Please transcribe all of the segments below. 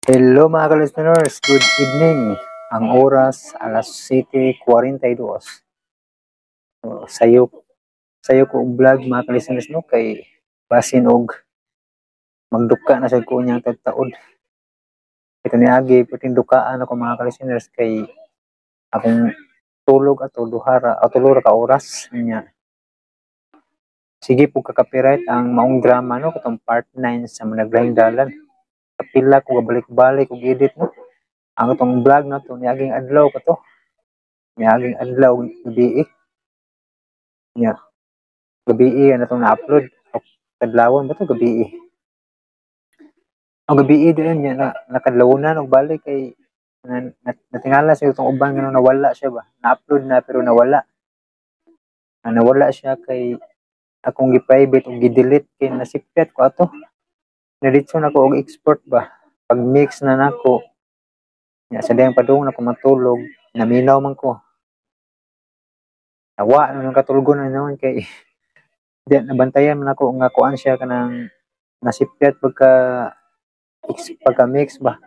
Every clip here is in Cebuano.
Hello, mga ka-listeners, good evening. Ang oras, alas 7:42. So, sayo sayo ko og vlog, mga ka-listeners, no, kay basin og magduka na sa ko niyang taud. Ito ni agi puting dukaan ako, mga ka-listeners, kay akong tulog ato duhara o tulo ra ka oras niya. Sige po, ka-copyright ang maong drama, no, katong part 9 sa Managlahing Dalan. Kapila ko balik-balik og edit, no. Ang atong vlog na to niaging adlaw pa to. Niaging adlaw gabi. Nya. Gabi na itong na-upload. O kadlawon ba to, gabi? Ang gabi din niya na nakadlawonan og balik kay na, natingala sa itong uban nga nawala siya ba. Na-upload na pero nawala. Na, nawala siya kay akong gi-private og gi-delete kay nasipyat ko ato. Diretso na ko og export ba. Pag mix na nako nya, sa dayang padung na ko matulog, naminaw man ko. Nawa na nang katulgon na naman kay di nabantayan man ako nga kuan siya, kanang nasipyat pagka mix ba.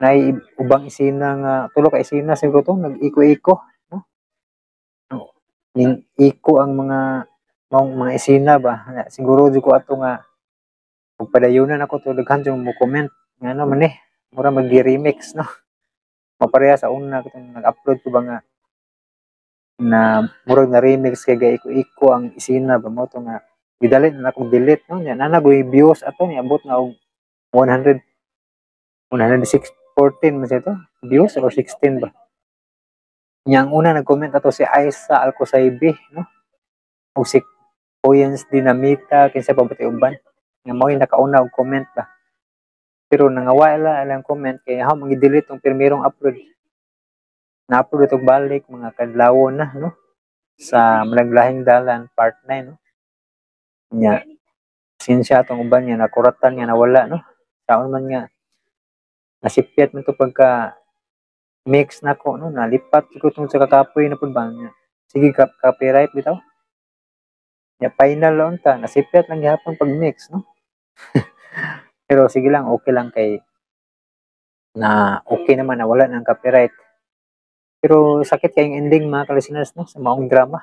Nay ubang isina nga tulo ka isina siguro to, nag-iko-iko, no? Ning iko ang mga maong mga isina ba. Siguro di ko ato nga ug padayunan ako to, daghan jud mo comment ngano man eh mura mag-remix, no? Mapareha sa una katong nag-upload ko ba nga na murag na remix kay gaiko-iko ang isina ba. Mo to nga gidali na akong delete, no? Nya nana goy views ato, niabot na og 100 106 14 man siya to views or 16 ba. Nya ang una nag-comment ato si Aisa Alcosaibi, no, ug si Koyens Dinamita, kinsa pa ba uban nga mao yung nakauna og comment ba. Pero nangawala ilang comment kay ako mang delete tong pirmirong upload. Na-upload itong balik mga kadlawon na, no, sa Managlahing Dalan part 9, no. Nya sinsya atong uban nga nakuratan nga nawala, no. Saon man nga nasipyat man to pagka mix nako, no, nalipat ko tong sa kakapoy na pud ba nya. Sige ka copyright bitaw. Nya final lang ta, nasipyat lang gihapon pag mix, no. Pero sige lang, okay lang kay na okay naman na wala ng copyright. Pero sakit kayong ending, mga ka-listeners, no, sa maong drama.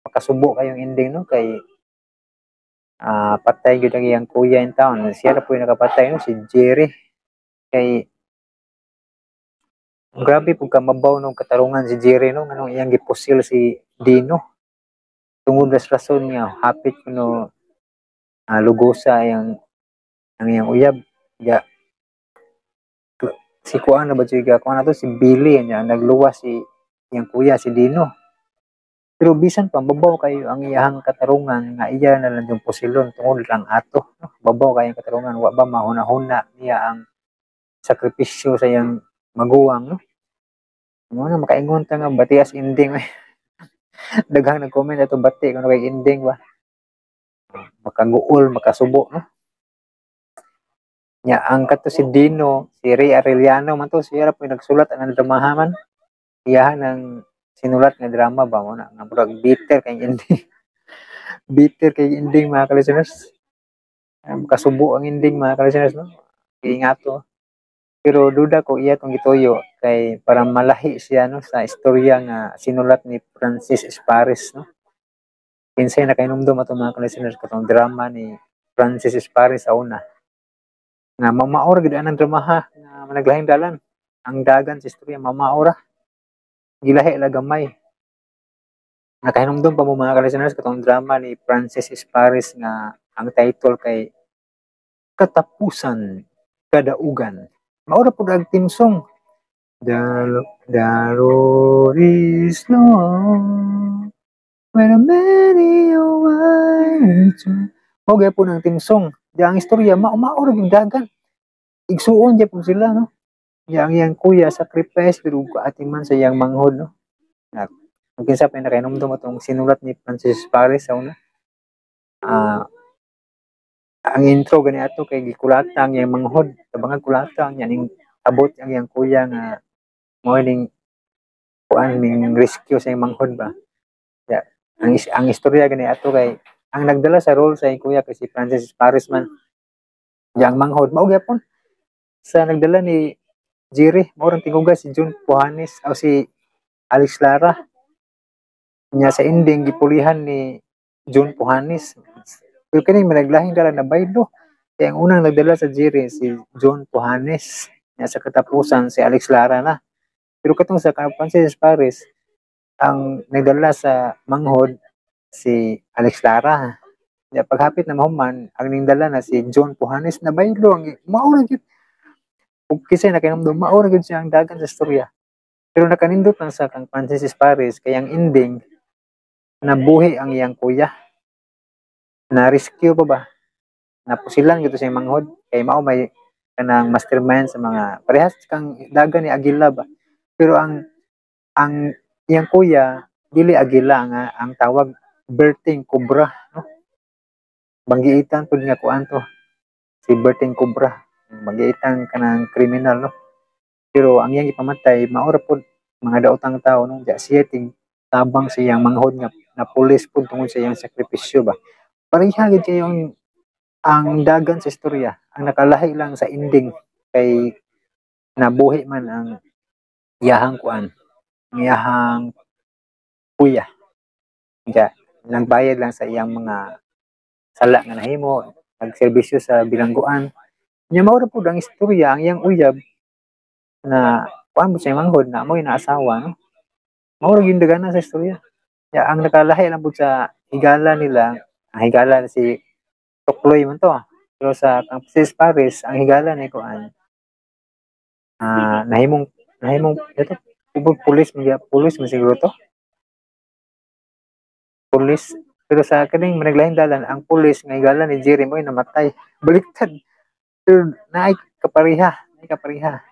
Makasubo kayong ending, no, kay patay gyud ang iyang kuya in town. Siya ra po yung nakapatay, no, si Jerry. Kay grabe pud ka mabaw nung katarungan si Jerry, no, nganong iyang gipusil si Dino. Tungod sa rason niya hapit kuno lugosa ang iyang uyab. Ya si kuan na ba siya, kuan na to si Billy niya, nagluwas si iyang kuya, si Dino. Pero bisan pa mabaw kayo ang iyang katarungan nga iya na lang yung pusilon tungod lang ato, no? Babaw kayo ang katarungan, wa ba mahuna-huna niya ang sakripisyo sa iyang maguwang, no? Mo na makaingon ta nga batias ending eh. Daghang nag-comment ato, bati kuno kay ending ba. Makaguol, makasubo, no. Nya ang kato si Dino, si Ray Arellano man to, siya ra po yung nagsulat ang dramaha man. Iyahan ang sinulat nga drama ba mo na nga murag bitter kay ending. Bitter kay ending, mga ka-listeners. Kasubo ang ending, mga ka-listeners, no. Ingato. Pero duda ko iya tong gituyo kay para malahi siya, no, sa istorya nga sinulat ni Francis Esparis, no. Kinsay nakahinumdum ato, mga ka-listeners, katong drama ni Francis Esparis sa una? Nga mamaor gid anang dramaha nga Managlahing Dalan. Ang dagan sa istorya, mamaora. Gilahi la gamay. Nakahinumdum pa mo, mga ka-listeners, katong drama ni Francis Esparis nga ang title kay Katapusan Kadaugan? Maura pud ang theme song. The road is long when a many a wide. Mao gyapon ang theme song. Di ang istorya mao mao ra gyud dagan. Igsuon gyapon sila, no. Ya ang iyang kuya sacrifice pero ati man sa iyang manghod, no. Na kung kinsa pa nakahinumdum atong sinulat ni Francis Paris sa una. Ang intro gani ato kay gikulata ang iyang manghod, tabangag kulata nya ning abot ang iyang kuya nga mao ning kuan ning rescue sa iyang manghod ba. Ya, ang istorya gani ato kay ang nagdala sa role sa iyang kuya kay si Francis Paris man. Yang manghod mao gyapon. Sa nagdala ni Jerry, mao rang tinguga si John Puhanes o si Alex Lara. Nya sa ending gipulihan ni John Puhanes. Pero kini managlahing dala na baylo. Kaya ang unang nagdala sa Jerry si John Puhanes. Nya sa katapusan si Alex Lara na. Pero katong sa Francis Paris, ang nagdala sa manghod si Alex Lara. Nya paghapit na mahuman, ang ningdala na si John Puhanes na baylo ang mao ra gyud. Ug kisay nakahinumdum, mao ra gyud siya ang dagan sa istorya. Pero nakanindot lang sa kang Francis Paris kay ang ending nabuhi ang iyang kuya. Na rescue pa ba? Napusilan gyud sa manghod kay mao may kanang mastermind sa mga parehas kang dagan ni Agila ba. Pero ang iyang kuya dili Agila nga ang tawag Berting Cobra, no? Banggiitan pud nga kuan to si Berting Cobra, banggiitan kanang kriminal, no? Pero ang iyang gipamatay mao ra pud mga daotang tao, no? Diya siya ting tabang sa iyang manghod nga na pulis pud tungod sa iyang sakripisyo ba. Pareha gid kayo ang dagan sa istorya. Ang nakalahi lang sa ending kay nabuhi man ang iyahang kuan, ang iyahang kuya. Diya nagbayad lang sa iyang mga sala nga nahimo, nagserbisyo sa bilangguan. Nya mao ra pud ang istorya. Ang iyang uyab na kuan mo sa iyang manghod na mo'y naasawa, no? Mao ra gyud dagana sa istorya. Ya, ang nakalahi lang pud sa higala nila, ang higala na si Tukloy man to. Pero sa kang Francis Paris, ang higala ni kuan nahimong ito pulis man, pulis man siguro to. Pulis. Pero sa kaning managlahing dalan, ang pulis nga higala ni Jerry mo'y namatay. Baliktad. Pero naay kapariha, naay kapariha.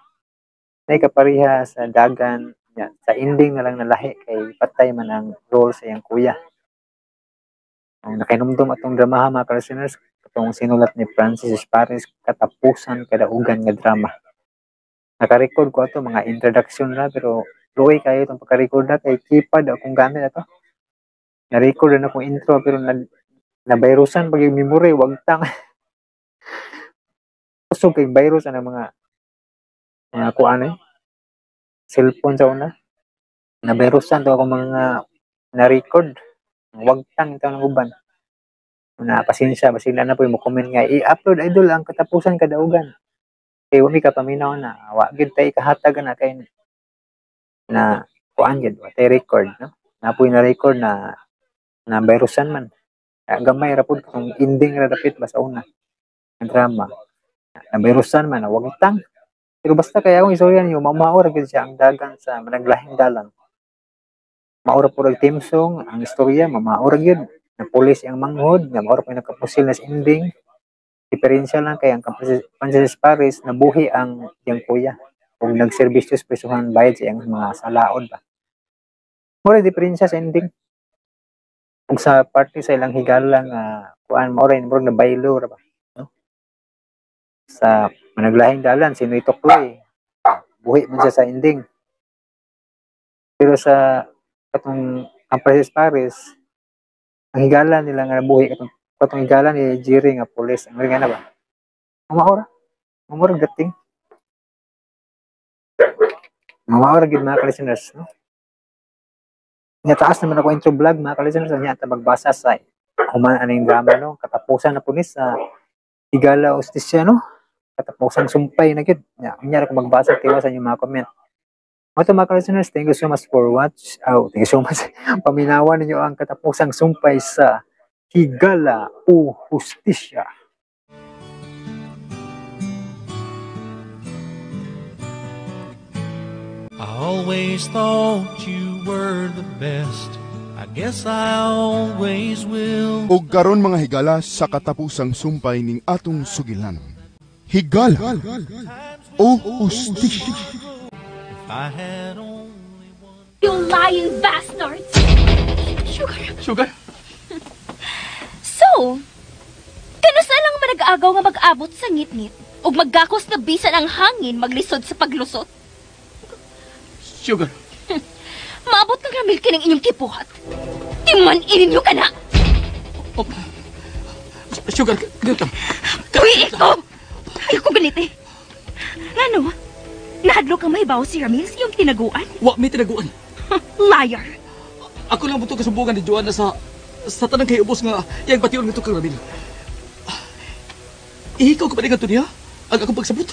Naay kapariha sa dagan. Ya, sa ending na lang nalahi kay patay man ang role sa iyang kuya. Ang nakahinumdum atong dramaha mga ka-listeners, katong sinulat ni Francis Paris, Katapusan Kadaugan nga drama. Naka-record ko ato mga introduction na pero luoy kayo itong pagka-record na kay keypad akong gamit ato. Na-record na akong intro pero na-virusan pag yung memory, wag tang. Kusog kay virus ang mga kuan eh. Cellphone sa una. Na-virusan to akong mga na-record. Wag tang ito ng uban. Na pasensya, basig na po yung mo-comment nga i-upload idol ang Katapusan Kadaugan. Kay wa mi kapaminaw na, wa gyud tay kahatag na kay na kuan gyud, wa tay record, no? Napoy na record na na virusan man. Gamay ra pud kung ending ra dapit ba sa una ang drama. Na virusan man, na wag tang. Pero basta kaya akong istorya niyo, mamao ra gyud siya ang dagan sa managlahing dalan. Mao ra pud ang theme song, ang istorya, mamao ra gyud. Na pulis ang manghod, nga mao ra pud nakapusil na sa ending. Diferensya lang kay ang Francis Paris nabuhi ang iyang kuya ug nagserbisyo sa prisuhan bayad sa iyang mga salaod ba. Mao ra diferensya sa ending. Ug sa parte sa ilang higala nga kuan mao ra murag nabaylo ra ba, no? Sa managlahing dalan si Noy Tukloy, buhi man siya sa ending. Pero sa katong ang Francis Paris, ang higala nila nga nabuhi katong higala ni Jerry nga pulis, ang nga na ba? Mamaora. Mamaora gating. Mamaora gid mga ka-listeners, no? Nya taas naman ako intro vlog mga ka-listeners, nya ta magbasa sa human aning drama, no? Katapusan na po ni sa Higala Hustisya, no? Katapusang sumpay na gyud. Nya unya ra ko magbasa tiwa sa inyong mga comment. Mo to mga ka-listeners, thank you so much for watch. Oh, thank you so much. Paminawan ninyo ang katapusang sumpay sa Higala o Hustisya. I always thought you were the best. I guess I always will. Og karon mga higala sa katapusang sumpay ning atong sugilanon. Higala o Hustisya. If I had only one. You lying bastards! Sugar. Sugar? So, kanusa lang manag-agaw nga mag-abot sa ngitngit ug maggakos na bisan ang hangin maglisod sa paglusot? Sugar. Maabot kang ramil kining inyong kipuhat. Timan ininyo ka na! Oh. Sugar, ganito. Uy, ikaw! Ayoko ganit eh. Ngano? Nahadlok kang mahibaw si Ramil sa iyong tinaguan? Wa may tinaguan. Liar! Ako lang buto kasumbugan ni Joanna sa tanang kay ubos nga iyang bation ngadto kang Ramil. Ikaw ka ba ngadto niya? Ang akong pagsabot?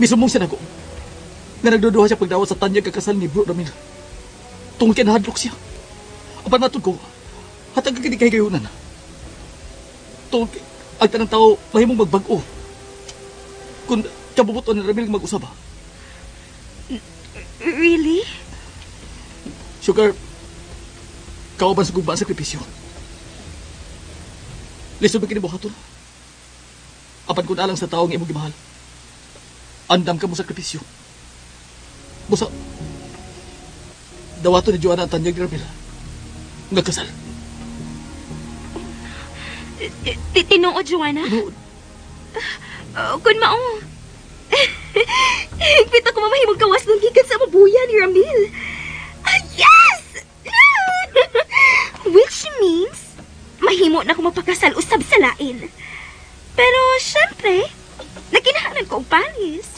Misumong siya nako. Nga nagduduha siya pagdawat sa tanyag kakasal ni Bro Ramil. Tungod kay nahadlok siya. Apan matod ko, hatag ka kini kahigayunan. Tungod kay ang tanang tao mahimong magbag-o. Kung kabubuton ni Ramil mag-usab. Really? Sugar, kauban sa gugma ang sakripisyo. Lisod ba kini buhaton? Apan kung alang sa taong imong gimahal, andam ka mo sakripisyo. Busa, dawato ni Joanna ang tanyag ni Ramil. Nga kasal. Tinuod, Joanna? Tinuod. Kun mao. Higpit ako mamahimong kawas nung gikan sa mabuya ni Ramil. Yes! Which means, mahimo na ako mapakasal usab sa lain. Pero, syempre, nagkinahanan ko ang palis.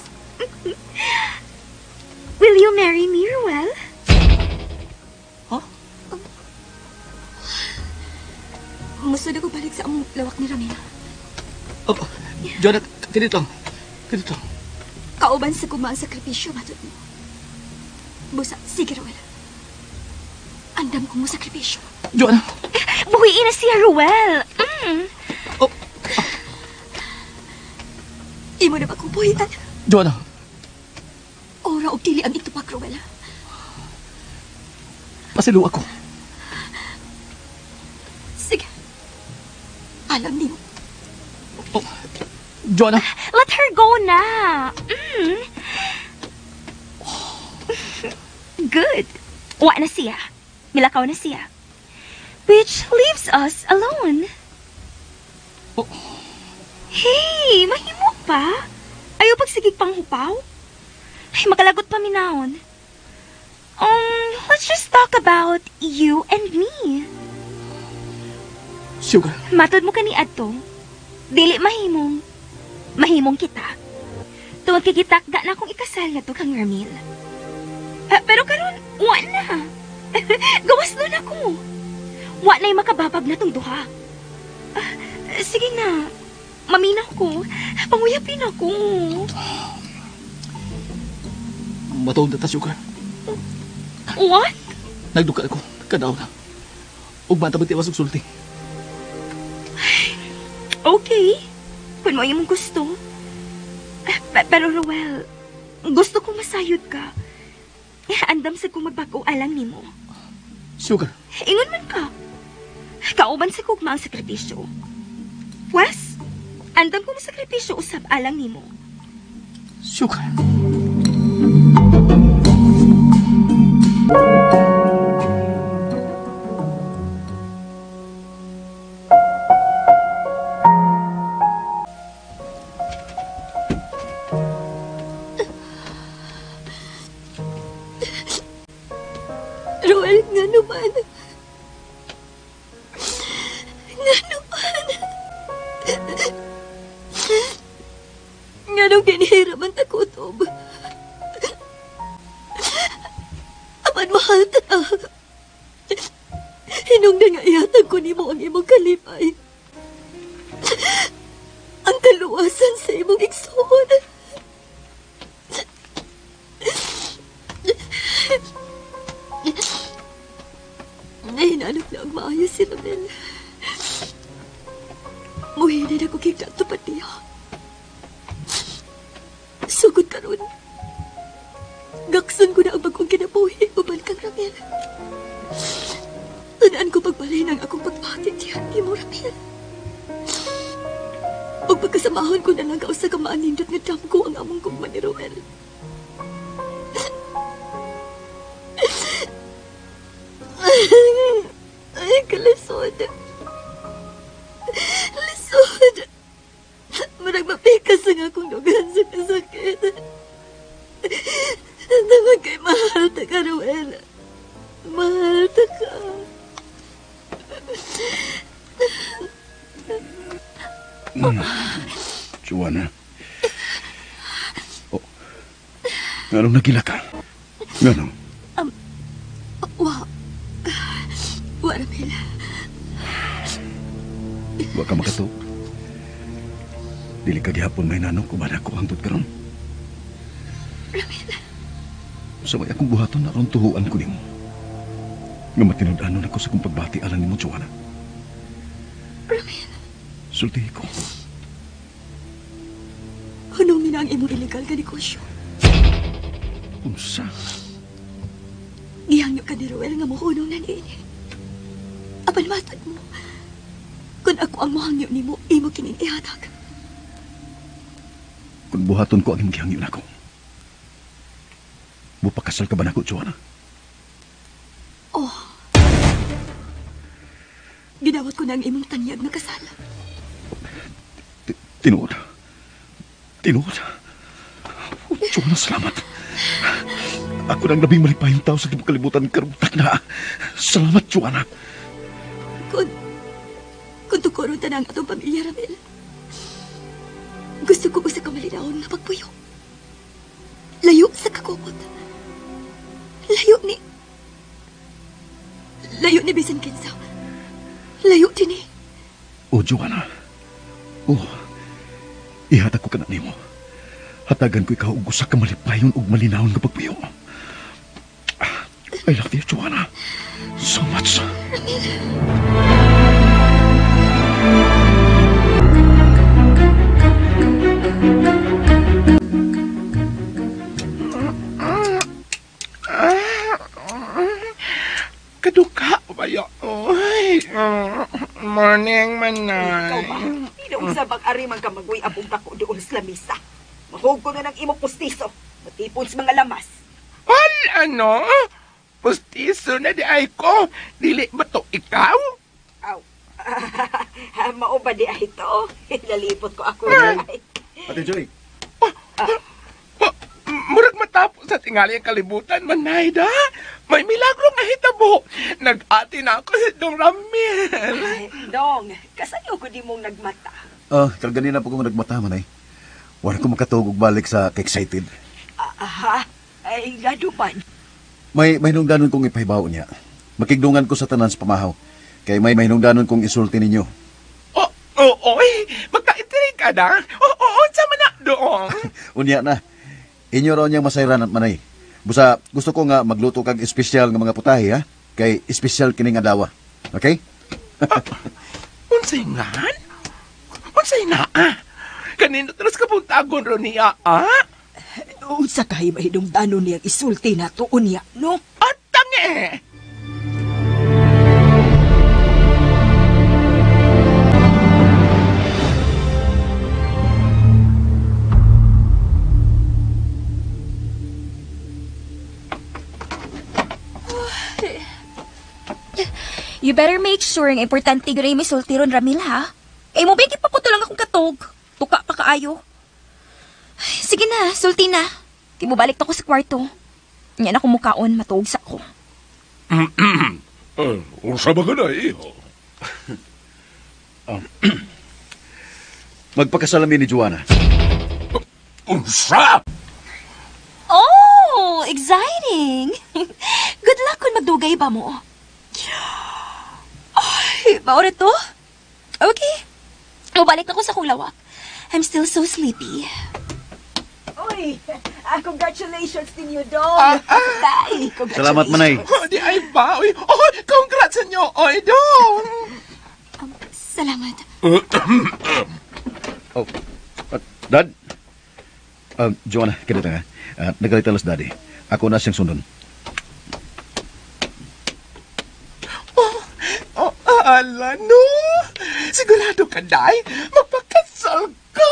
Will you marry me, Ruel? Huh? Musod ako balik sa among lawak ni Ramil. Joanna, kinit lang. Kinit lang. Kauban sa gugma ang sakripisyo, matod mo. Busa, sige, Ruel. Andam ko mo sakripisyo. Joanna! Buhiin na siya, Ruel! Mm. Oh. Imo na ba kong buhian? Joanna! Ora og dili ang itupak, Ruel. Pasilo ako. Sige. Alam niyo. Oh. Joanna! Let her go na! Mm. Good. Wa na siya. Milakaw na siya. Which leaves us alone. Oh. Hey, mahimo pa. Ayaw pagsigig pang hupaw. Ay, makalagot pa minaon. Let's just talk about you and me. Sugar. Matod mo kani adto. Dili mahimong. Mahimong kita. Tungod kay gitakda na akong ikasal na to kang Ramil. Pero karon wa na. Gawas nun ako. Wa na'y makababag na tong duha. Sige na. Maminaw ko. Panguyapin ako. Matuod na ta, Sugar. What? Nagduka ako. Kadaw na. Ugma ta magtiwas og sulti. Okay. Kung mo yung gusto. Pero Ruel, gusto kong masayod ka. Andam sa kong magbago alang nimo. Sugar. Ingon man ka. Kauban sa kugma ang sakripisyo. Pwes, andam kong sakripisyo usab alang nimo. Sugar. Ruel, nga naman. Nga naman. Nga nung kinihirap ang takutob. Apan mahal ta. Hinungdan nga ihatag ko nimo ang imong kalipay. Ang kaluwasan sa imong igsoon. Nahinanap na ang maayo si Ramil. Muhinin ako kay tupad niya. Sugod karon. Gaksan ko na ang bagong kinabuhi uban kang Ramil. Tanaan ko pagbalay ng akong pagpati diyan ni mo, Ramil. Ug pagkasamahon ko na lang kausa ka maanindot nga damgo ang among gugma ni Ruel. Ay, kalisod. Lisod. Murag mapikas ang akong dugan sa kasakit. Tawag kay mahal ta ka, Ruel. Mahal ta ka. Joanna. Oh. Nganong nagila ka? Nganong? Wa. Wa, Ramil. Wa ka makatuog. Dili ka gihapon may nanong kuban ako hangtod karon. Ramil. Sa may akong buhaton aron tuhuan ko nimo. Nga matinud-anon ako sa kong pagbati alang nimo, Joanna. Ramil. Sultihi ko. Hunong na ang imong illegal ka negosyo. Unsa? Gihangyo ka ni Ruel nga mohunong na niini. Apan matod mo, kung ako ang mohangyo nimo, imo kining ihatag. Kung buhaton ko ang imong gihangyo nako, mupakasal ka ba nako, Joanna? Oh. Gidawat ko na ang imong tanyag nga kasal. Tinuod. Tinuod. Oh, Joanna, salamat. Ako nang labing malipayong tao sa tibok kalibutan karutak na. Salamat, Joanna. Kung tukoron ta na ang atong pamilya, Ramil, gusto ko usa ka malinawon nga pagpuyo. Layo sa kakupot. Layo ni bisan kinsa. Layo dinhi. Oh, Joanna. Oh, ihatag ko ka na nimo. Hatagan ko ikaw og usa ka malipayon ug malinawon nga pagpuyo. I love you, Joanna. So much. Ramil. Kaduka ba yun? Oy, morning, manay. Ikaw ba? Inuunsa bang ari man ka maguy abong dako doon sa lamisa? Mahog ko na ng imong pustiso. Matipon sa mga lamas. Wal, ano? Pustiso na di ay ko. Dili ba to ikaw? Aw. Mao ba di ay to? Lalipot ko ako. Ate Joy. Murag matapos sa tingali ang kalibutan, manay da. May milagro nga hitabo. Nag-ati na ako si Dong Ramil. Ay, Dong, kasayo ko di mong nagmata. Kag ganina po kong nagmata, manay. Wala ko makatuog og balik sa ka-excited. Aha, ay gadupan. May hinungdanon kong ipahibaw niya. Makigdungan ko sa tanan sa pamahaw. Kay may hinungdanon kong isulti ninyo. Oh, oh, oy, magka-itirig ka na? Oo, oh, oh, sama na doon. Unya na. Inyo raw niyang masayran at manay. Busa, gusto ko nga magluto kag espesyal nga mga putahe, ha? Kay espesyal kining adlaw. Okay? Unsay ngan? Unsay na, ah? Kanino taras ka puntagon ro niya, ah? Unsa kay mahidungdanon niyang isulti na to unya, no? At tangi! You better make sure ang importante gyud ay misulti ron, Ramil, ha? Kay mo bigit pa po lang akong katog. Tuka pa kaayo. Ay, sige na, sulti na. Di mo balik to ko sa kwarto. Yan ako mukaon, matuog sa ko. Unsa ba ka na, iho? Magpakasalamin ni Joanna. Unsa? Oh, exciting! Good luck kung magdugay ba mo. Ay, maura to? Okay. Mabalik na ko sa kulawak. I'm still so sleepy. Uy, congratulations ninyo, Dong. Tay, congratulations. Salamat, manay. Oh, di ay ba? Uy, oh, congrats sa inyo, oy, Dong. Salamat. Oh, Dad? Joanna, kinita nga. Nagalitan las Daddy. Ako na siyang sundon. Oh, ala, no. Sigurado ka, Day. Magpakasal ka.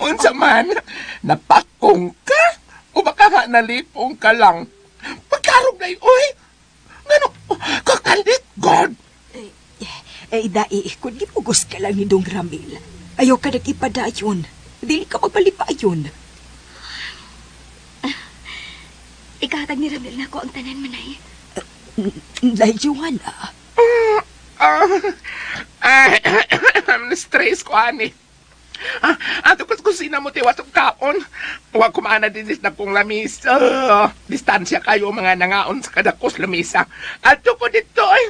Unsa man, napakong ka? O baka nga nalipong ka lang? Pagkarog na oy. Ngano, kakalit, God. Eh, dai, kung gipugos ka lang ni Dong Ramil, ayaw ka nag-ipadayon. Dili ka magpalipayon. Ikahatag ni Ramil na ako ang tanan, manay. Lai, Joanna. Stress ko, ani. Ato ko kusina mo, tiwa itong kaon. Huwag kumana din na kong lamis. Distansya kayo mga nangaon sa kadakos lamisa. Ato ko dito, ay.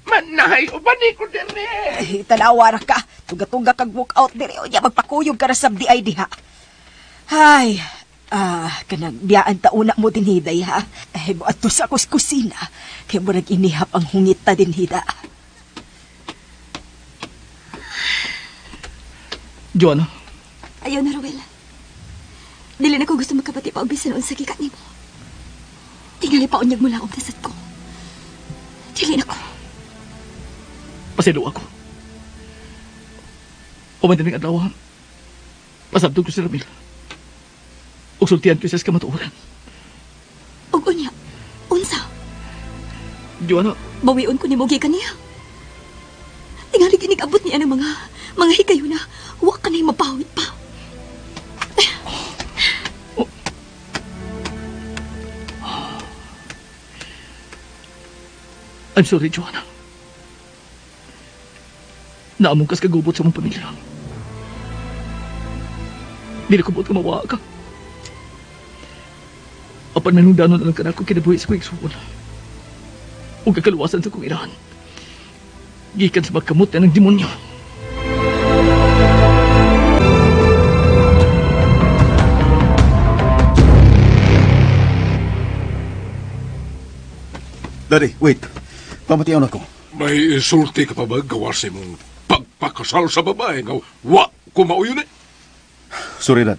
Manay, ubani ko dire. Ay, tanawa ra ka. Tuga-tuga kag walk out dire. O niya, magpakuyog ka ra sa DI diha. Ay, kanang biyaan tauna mo din hiday, ha? Ay, buat to sa kuskusina. Kaya mo nag-inihap ang hungit ta din hida. Joanna. Ayaw na, Rowel. Dili na ko gusto magkapati pa og bisan unsa gikan nimo. Tingali pa unyag mula og nasad ko. Dili na ko. Pasaylo ako. Human din ang adlaw. Pasabtog ko si Ramil. Ug sultihan ko siya sa kamatuoran. Ug unya, unsa? Joanna. Bawion ko nimo gikan niya. Tingali ginig-abot niya ng mga higayon na wa ka na'y mapawit pa. Oh. I'm sorry, Joanna. Naamong kas kagubot sa mong pamilya. Dili ko buot ka mawa ka. Apan may nungdanon na lang ka na akong kinabuhi sa kong igsuon. O kakaluwasan sa kong irahan. Gikan sa magkamot na ng demonyo. Daddy, wait. Pamatiaon ako. May isulti ka pa ba gawa sa imong pagpakasal sa babae nga wa kumauyon eh? Sorry, Dad.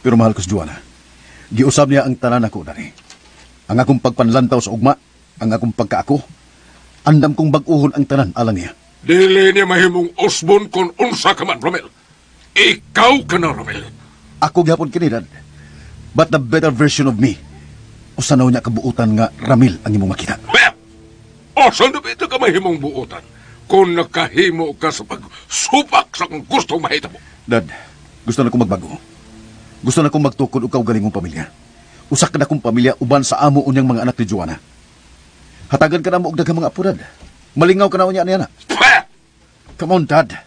Pero mahal ko si Joanna. Giusab niya ang tanan ako, Daddy. Ang akong pagpanlantaw sa ugma, ang akong pagkaako, andam kong bag-uhon ang tanan alang niya. Dili niya mahimong usbon kung unsa ka man, Romel. Ikaw ka na, Romel. Ako gihapon kini, Dad. But the better version of me, usanaw niya kabuutan nga Ramil ang imong makita. Well, asa na ba ito ka mahimong buutan kung nakahimo ka sa pagsupak sa kung gustong mahitabo? Dad, gusto na kong magbago. Gusto na kong magtukod og kaugalingong pamilya. Usa ka na kong pamilya uban sa amo unyang mga anak ni Joanna. Hatagan ka na mo og daghang mga apo, Dad. Malingaw ka na unya niya na. Come on, Dad.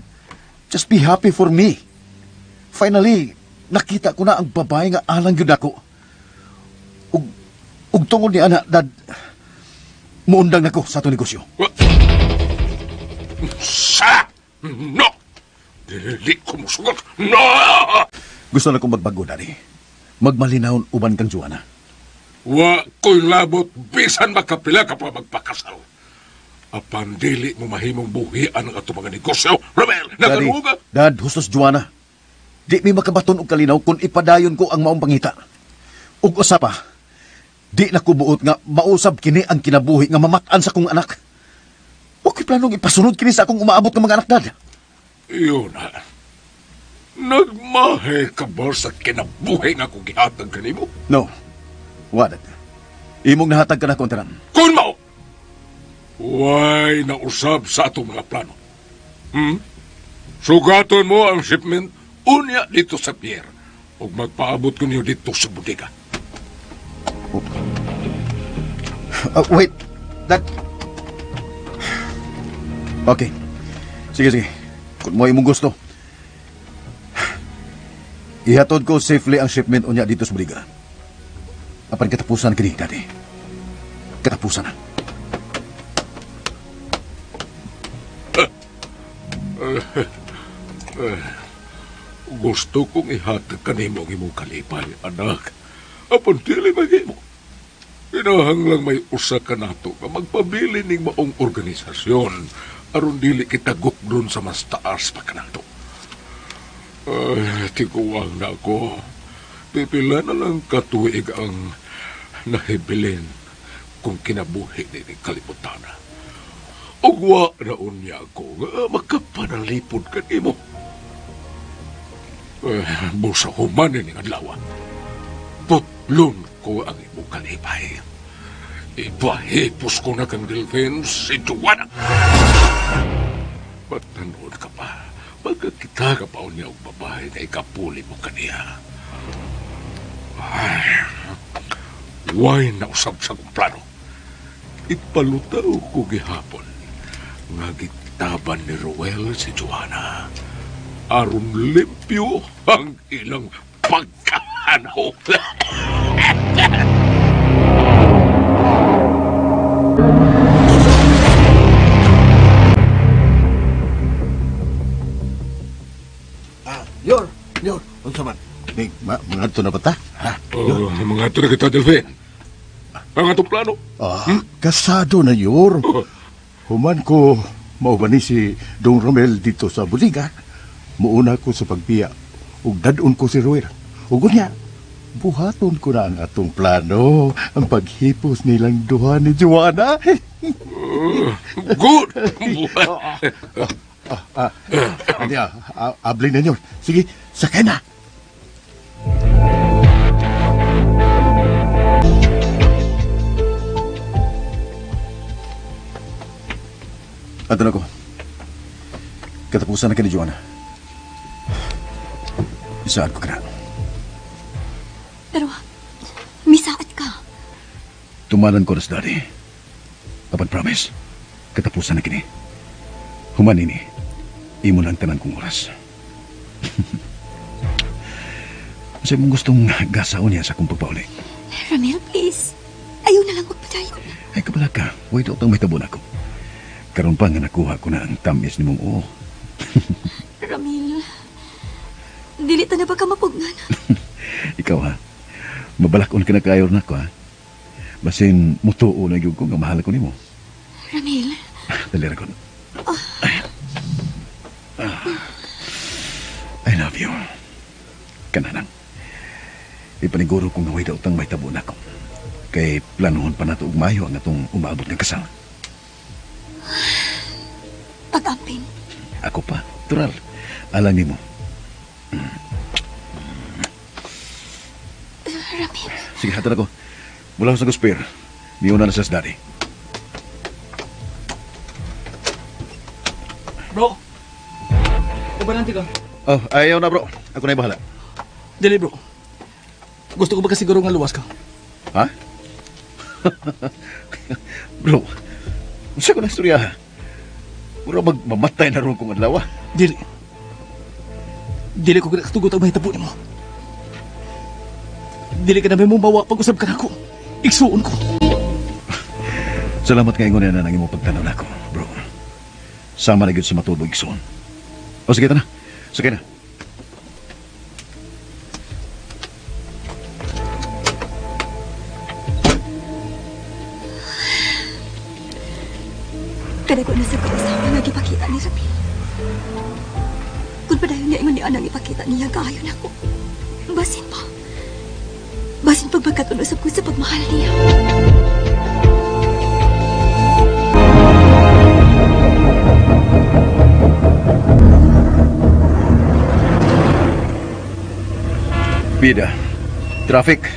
Just be happy for me. Finally, nakita ko na ang babae nga alang gyud ako. Ug tungod ni ana, Dad, muundang nako sa atong negosyo. Sa! No! Dili ko musugot. No! Gusto na kong magbago, Daddy. Magmalinawon uban kang Joanna. Wa ko'y labot bisan makapila ka pa magpakasal. Apan dili mo mahimong buhian ang atong mga negosyo. Romel, nagaruga! Dad, hustos Joanna. Di mi makabaton og kalinaw kung ipadayon ko ang maong pangita. Ug usa pa, di na ko buot nga mausab kini ang kinabuhi nga mamat-an sa kong anak. Wa ko'y planong ipasunod kini sa akong umaabot ng mga anak, Dad. Iyon na. Nagmahe ka ba sa kinabuhi nga kung gihatag kanimo? No. Wa, Dad. Imong nahatag ka na kung tanan. Kung mao, way nausab sa atong mga plano. Sugaton mo ang shipment unya dito sa pier ug magpaabot ko niyo dito sa bodega. Wait. Dad. Okay. Sige, sige. Kung mo imong gusto. Ihatod ko safely ang shipment unya dito sa bodega. Apan katapusan kini, Daddy. Katapusan na. Gusto kong ihatag kanimo ang imong kalipay, anak. Apan dili mahimo. Kinahanglang may usa ka nato nga magpabili ning maong organisasyon aron dili kita gukdon sa mas taas pa kanato. Tiguang na ako. Pipila na lang katuig ang nahibilin kung kinabuhi ni kalibutan. Ugwa na unya ako nga makapanalipod kanimo. Busa humanin ng adlaw. Putlon ko ang imong kalipay. Ipahipos ko na kang Delphine si Joanna. Patanood ka pa. Pagkakita ka pa niya og babae na ikapuli mo kaniya. Ay, why nausab sa kong plano? Ipalutaw ko gihapon nga Itaban ni Ruel si Joanna. Aron limpyo ang ilang pagkahanaw. Yor, Yor, unsa man? Ning, mga ato na ba ta? Ha? Oh, mga ato na kita, Delvin. Ang atong plano. Ah, kasado na, Yor. Human ko, maubani si Dong Romel dito sa buliga. Muuna ko sa pagbiya. Ug dad-on ko si Ruel. Ug unya, buhaton ko na ang atong plano. Ang paghipos nilang duha ni Joanna. Good! Hindi, abli na yun. Sige, sakay na. Ato na ko. Katapusan na ka ni Joanna. Isaad ko ka na. Pero, misaad ka. Tumanan ko na sa daddy. Apan promise, katapusan na kini. Human ini, imo na ang tanan kong oras. Sa imong gustong gasaon niya sa akong pagpauli. Ramil, please. Ayaw na lang magpadayon. Ay, kabala ka. Huwag daw may tabon ako. Karon pa nga nakuha ko na ang tamis ni mong oo. Ramil, dili ta na ba ka mapugnan? Ikaw ha, mabalakon ka na kayo na ko ha. Basin mutuo na gyud ko nga mahal ko nimo. Ramil. Dali ra ko. I love you. Kananang. Ipaniguro ko nga way daw tang may tabo na ko. Kay planuhon pa nato og mayo ang atong umaabot nga kasal. Pag-ampin. Ako pa, tural. Alang nimo. Ramil. Sige, hatod ako. Mula sa gusper. Miuna na sa daddy. Bro! Ubanante ka. Oh, ayaw na bro. Ako na bahala. Dili bro. Gusto ko ba kasiguro nga luwas ka? Ha? Bro, unsa ko na istorya ha? Mura magmamatay na ron kong adlaw. Dili. Dili ko katugot ang mahitabo nimo. Dili ka na may mong mawa pag-usab ka nako. Igsuon ko. Salamat kay ingon na nang imong pagtanaw nako, bro. Sama na gyud sa matulog igsuon. O sige ta na. Sige na. Kadago na sa kausawa nga gipakita ni Ramil. Kung padayon niya ingon ni Anang ipakita niya kaayo nako. Basin pa. Basin pagpagkatuon usab ko sa pagmahal niya. Bida, traffic.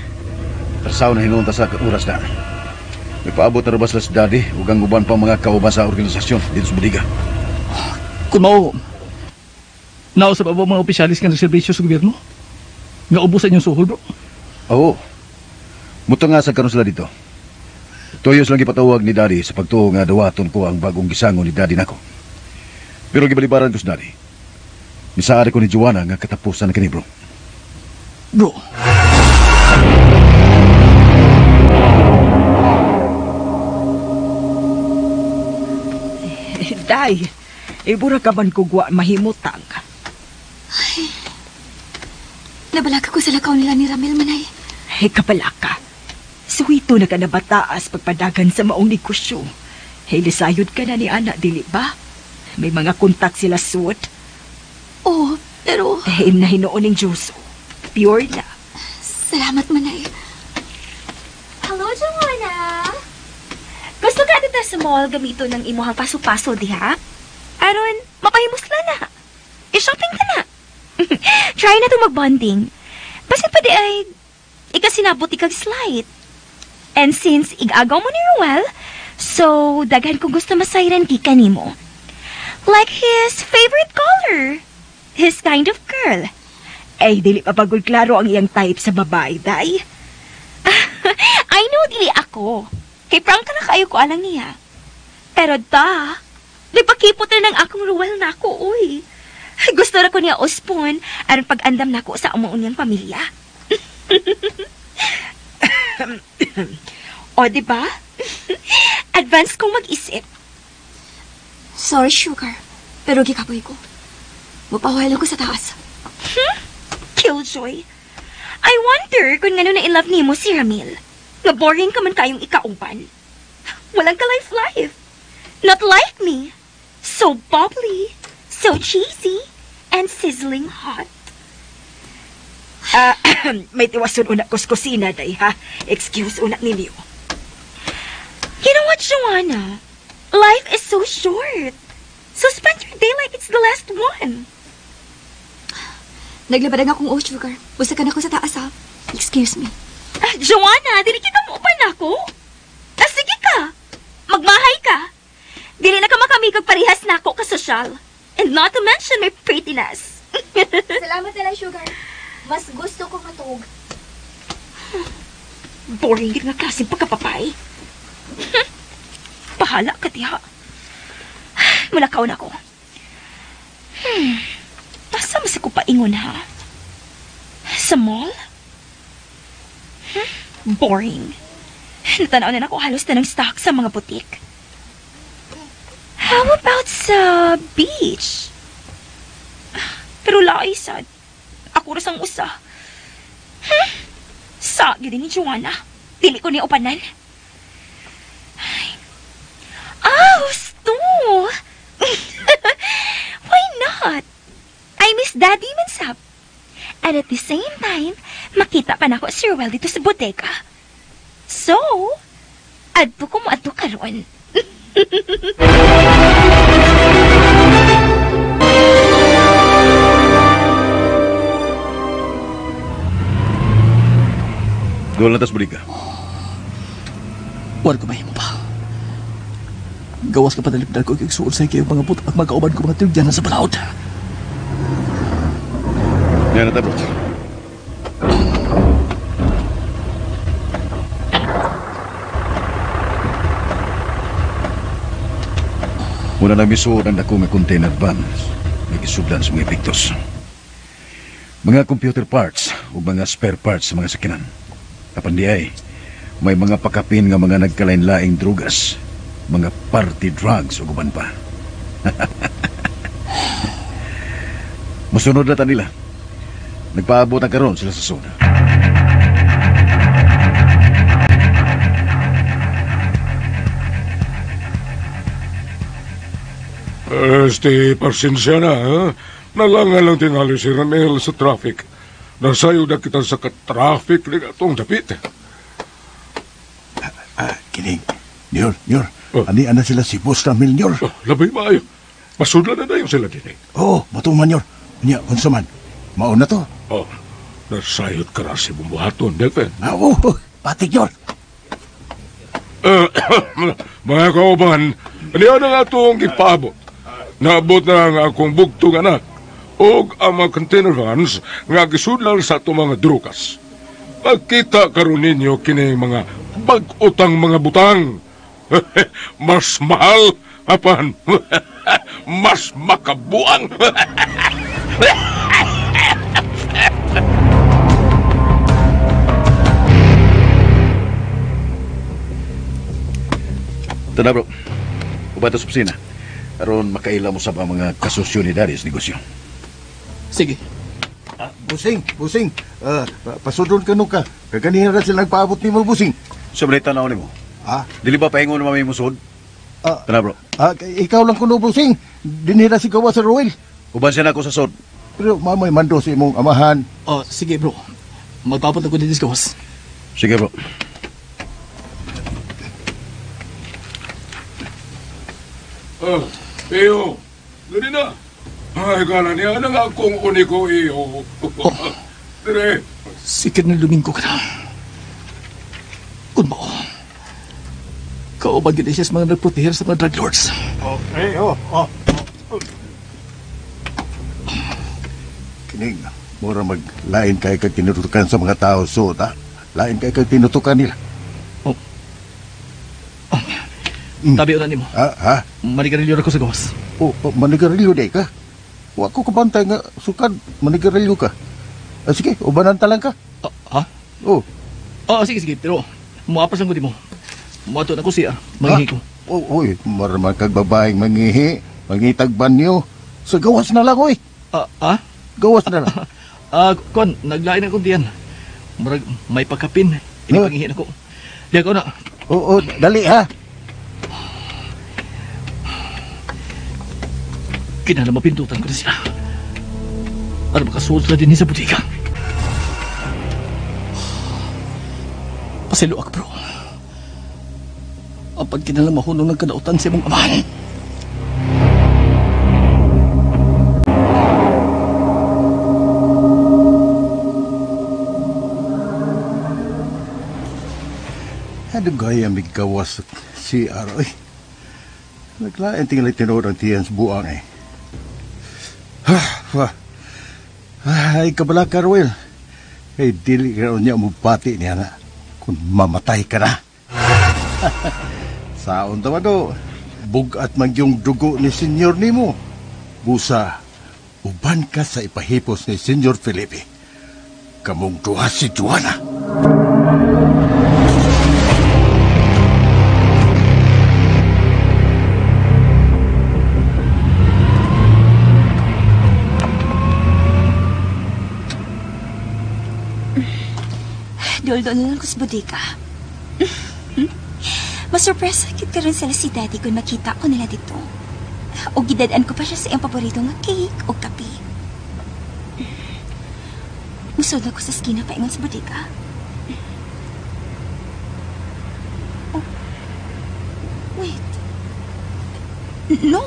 Trasaw na hinuon ta sa oras na. Nagpaabot na ba sila sa daddy ug ang uban pang mga kauban sa organisasyon dito sa bodega. Kung mao, nausap ba mga opisyalis nga nagserbisyo sa gobyerno? Nga ubusan yung suhol, bro? Oo. Muto nga sa karon sila dito. Tuyos lang gipatawag ni daddy sa pagtuo nga dawaton ko ang bagong gisango ni daddy nako. Pero gibalibaran ko sa daddy. Misaari ko ni Joanna nga katapusan na kini, bro. Bro. Day, ibura ka man kugwa mahimutang. Ay, nabalaka ko sa lakaw nila ni Ramil, manay. Ay, kabalaka. Suwito na ka na bataas pagpadagan sa maong negosyo. Hey, lisayod ka na ni Ana, dili ba? May mga kontak sila suot. Oo, pero... Eh, na hinuon ng Diyos. Pure na. Salamat, manay. Hello, Joanna. Gusto ka dito sa mall gamito ng imuhang paso-paso, diha? Aron, mapahimusla na. I-shopping ka na. Try na itong mag-bonding. Basta pa di ay, ikasinabot ikag slight. And since igagaw mo ni Ruel, so daghan kong gusto masayran gikan nimo. Like his favorite color. His kind of girl. Ay, dili pa pagod klaro ang iyang type sa babae, day. I know, dili ako. Kay prangka na kayo ko alang niya. Pero da, Nagpakipot na ng akong Ruel na ako, uy. Gusto ra ko niya uspon aron pag-andam nako sa umuon niyang pamilya. O, di ba? Advance kong mag-isip. Sorry, sugar. Pero gikapoy ko. Mapahuelo ko sa taas. Killjoy. I wonder kung ngano na in-love nimo si Ramil. Nga boring ka man kayong ikauban. Walang ka-life-life. Not like me. So bubbly, so cheesy, and sizzling hot. May tiwason una ko sa kusina, day, ha? Excuse una ninyo. You know what, Joanna? Life is so short. So spend your day like it's the last one. Naglabad ang akong oh, sugar. Busa ka na ko sa taas, ha? Excuse me. Joanna, dili kita muupan ako. Sige ka. Magmahay ka. Dili na ka makamigag parehas na ako kasosyal. And not to mention my prettiness. Salamat na lang, sugar. Mas gusto ko matuog. Boring yun nga klaseng pagkapapay. Bahala ka, diha. Mulakaw na ko. Nasa mas ako paingon, ha? Sa mall? Boring. Natanaw na ako halos na ng stock sa mga butik. How about sa beach? Pero laay sad. Ako rasang usa. Sa gyud ni Joanna. Dili ko niya upanan. Ay. Ah, gusto. Why not? I miss Daddy man sab. And at the same time, makita pa nako si Ruel dito sa bodega. So, adto ko mo adto karon. Doon lang tas bodega. Wala ko mahimo pa. Gawas ka padalipdal ko kay suod sa kayong mga but at magkauban ko mga tigyan sa balaod. Yan na ta, bro. Muna na misuod ang dako nga container vans. May gisudlan sa mga epektos. Mga computer parts o mga spare parts sa mga sakinan. Apan di ay, may mga pakapin nga mga nagkalain-laing drugas, mga party drugs o guban pa. Musunod na ta nila. Nagpaabot ang karon sila sa zona. Este, pasensya na, ha? Nalangan lang tingali si Ramel sa traffic. Nasayo na kita sa ka-traffic ni atong dapit. Kining, Nyor, Nyor. Oh. Ani ana sila si Boss Ramil, Nyor. Oh, labay maayo. Masudlan na dayon sila din eh. Oo, matuman, Nyor. Nya, unsa man. Mauna to. Oh, nasayod ka na si bumuhaton, Delphin. Ah, oo, patik, Nyor. Mga kauban, niya na nga itong gipaabot. Naabot na nga akong bugtong anak og ang mga container vans nga gisudlan sa atong mga drugas. Pagkita karon ninyo kini mga bag-utang mga butang. Mas mahal apan mas makabuang. Tanda bro, ubato sa opisina. Aron makaila mo sa mga kasosyo ni Daddy sa negosyo. Sige. Busing, busing. Pasudon ka nung ka. Kaganihan na sila nagpaabot ni mo, busing. Sobre tanaw ni mo. Ah? Dili ba paingon na mami musod? Tana bro. Ikaw lang kuno, busing. Dinhira si gawa sa Roel. Uban siya na ako sa sod. Pero mamay mando sa imong amahan. Oh, sige bro. Magpaabot ako din sa gawas. Sige bro. Iyo, gani na. Ay, gala niya na nga akong uniko, iyo. Oh. Dire. Sikir na Domingo ka na. Kung mao, kauban gid siya sa mga nagproteher sa mga drug lords. Okay, oh, oh. Kining, mura maglain kay kag tinutukan sa mga tao, so, ta? Lain kay kag tinutukan nila. Oh. Oh. Tabi na nimo. Ha? Manigarilyo ra ko sa gawas. Oh, manigarilyo day ka? Wa ko kabantay nga sukad manigarilyo ka. Sige, ubanan ta lang ka. Ha? Oh. Oh, sige, pero muapas lang ko di mo. Muadto na ko siya, mangihi ko. Oh, oy, maraman kag babaeng mangihi, mangitag banyo. Sa gawas na lang, oy. Ha? Gawas na lang. Kon, naglain ako diyan. Murag may pagkapin. Ini pangihi nako. Di ako na. Oo, dali ha. Kinahanglan mapindutan ko na sila. Para makasuod sila din sa butika. Pasiluak, bro. Ang pagkinahanglan mahunong ng kadautan sa imong amahan. Ano gaya may gawas CR, oy. Naglain tingali tinuod ang tiyan sa buang, eh. Ay, kabala ka, Ruel. Ay, dili ka niya mupati niya na kung mamatay ka na. Saon tama do, bugat man yung dugo ni Senyor nimo. Busa, uban ka sa ipahipos ni Senyor Felipe. Kamong duha si Juana. Dol-dol na lang ko sa bodega. Masurpresa kit karon sila si Daddy kung makita ko nila dito. O gidadaan ko pa siya sa iyang paborito nga cake o kape. Musod ako sa skina paingon sa bodega. Oh, wait. No.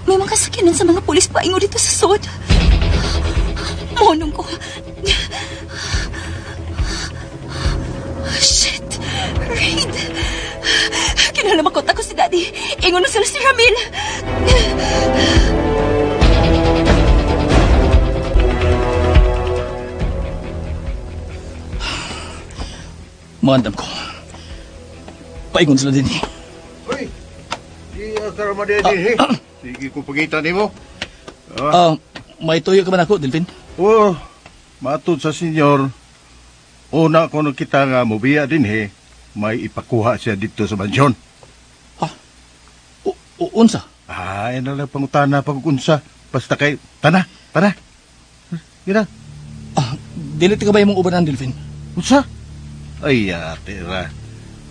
May mga sakyanan sa mga pulis paingon dito sa sod. Monong ko. Shit! Raid! Kinalamakot ako si Daddy. Ingon na sila si Ramil. Maandam ko. Paingon sila din eh. Uy! Di ka din eh. Sige ko pagita nimo. May tuyo ka man ako, Delvin? Oo. Matod sa senyor. Una ko nung kita nga mubiya din he, may ipakuha siya dito sa mansyon. Ha? Unsa? Ay, na lang pangutana pag-unsa. Basta kay, tana, tana. Gina. Dili ka ba imong ubanan, Delvin? Unsa? Ay, ate ra.